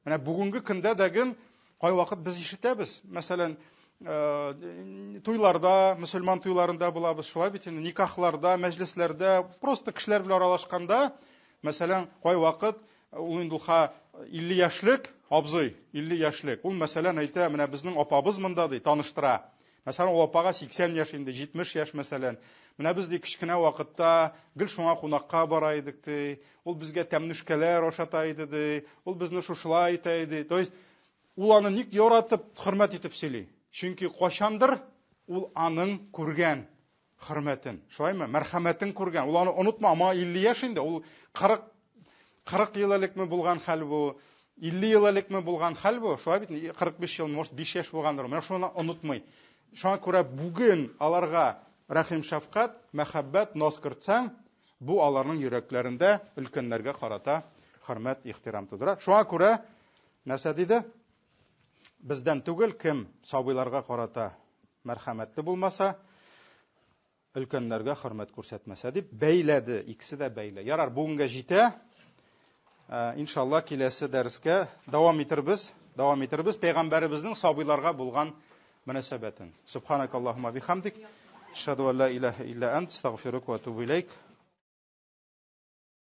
Speaker 1: Менә бүгенге көндә дәген кайвакыт без ишетәбез. Мәсәлән, э, туйларда, мөселман туйларында булабыз, шулай бит инде, никахларда, мәҗлесләрдә, просто кешеләр белән аралашканда, мәсәлән, кайвакыт ул инде ул 50 яшьлек абзый, 50 яшьлек. Ул, мәсәлән, әйтә, менә безнең апабыз монда ди, таныштыра. Мәсәлән, ул апага 80 яшь инде, 70 яшь, мәсәлән. Менә без ди кечкенә вакытта гел шуңа кунакка бара идек ди. Ул безгә тәмнүшкәләр ашата иде ди. Ул безне шушылай итә иде. То есть ул аны ник яратып, хөрмәт итеп сөйли? Чөнки кайчандыр ул аның күргән хөрмәтен, шулаймы? Мәрхәмәтен күргән. Ул аны онытма, аңа 50 яшь инде. Ул 40 40 ел элекме булган хәл бу? 50 ел элекме булган хәл бу? Шулай бит, 45 ел, может, 5 яшь булгандыр. Менә шуны онытмый. Шуңа күрә бүген аларга рәхим шәфкать, мәхәббәт, наз кертсәң, бу аларның йөрәкләрендә өлкәннәргә карата хөрмәт, ихтирам тудыра. Шуңа күрә нәрсә диде? Бездән түгел, кем сабыйларга карата мәрхәмәтле булмаса, өлкәннәргә хөрмәт күрсәтмәсә дип бәйләде. Икесе дә бәйле. Ярар, бүгенгә җитә. Э, иншалла киләсе дәрескә дәвам итербез. Дәвам итербез пәйгамбәребезнең сабыйларга булган мөнәсәбәтен. Субханакаллаһумма бихамдик. Ашһаду ан ла илаһа илля ант, астагфирука ва атубу илейк.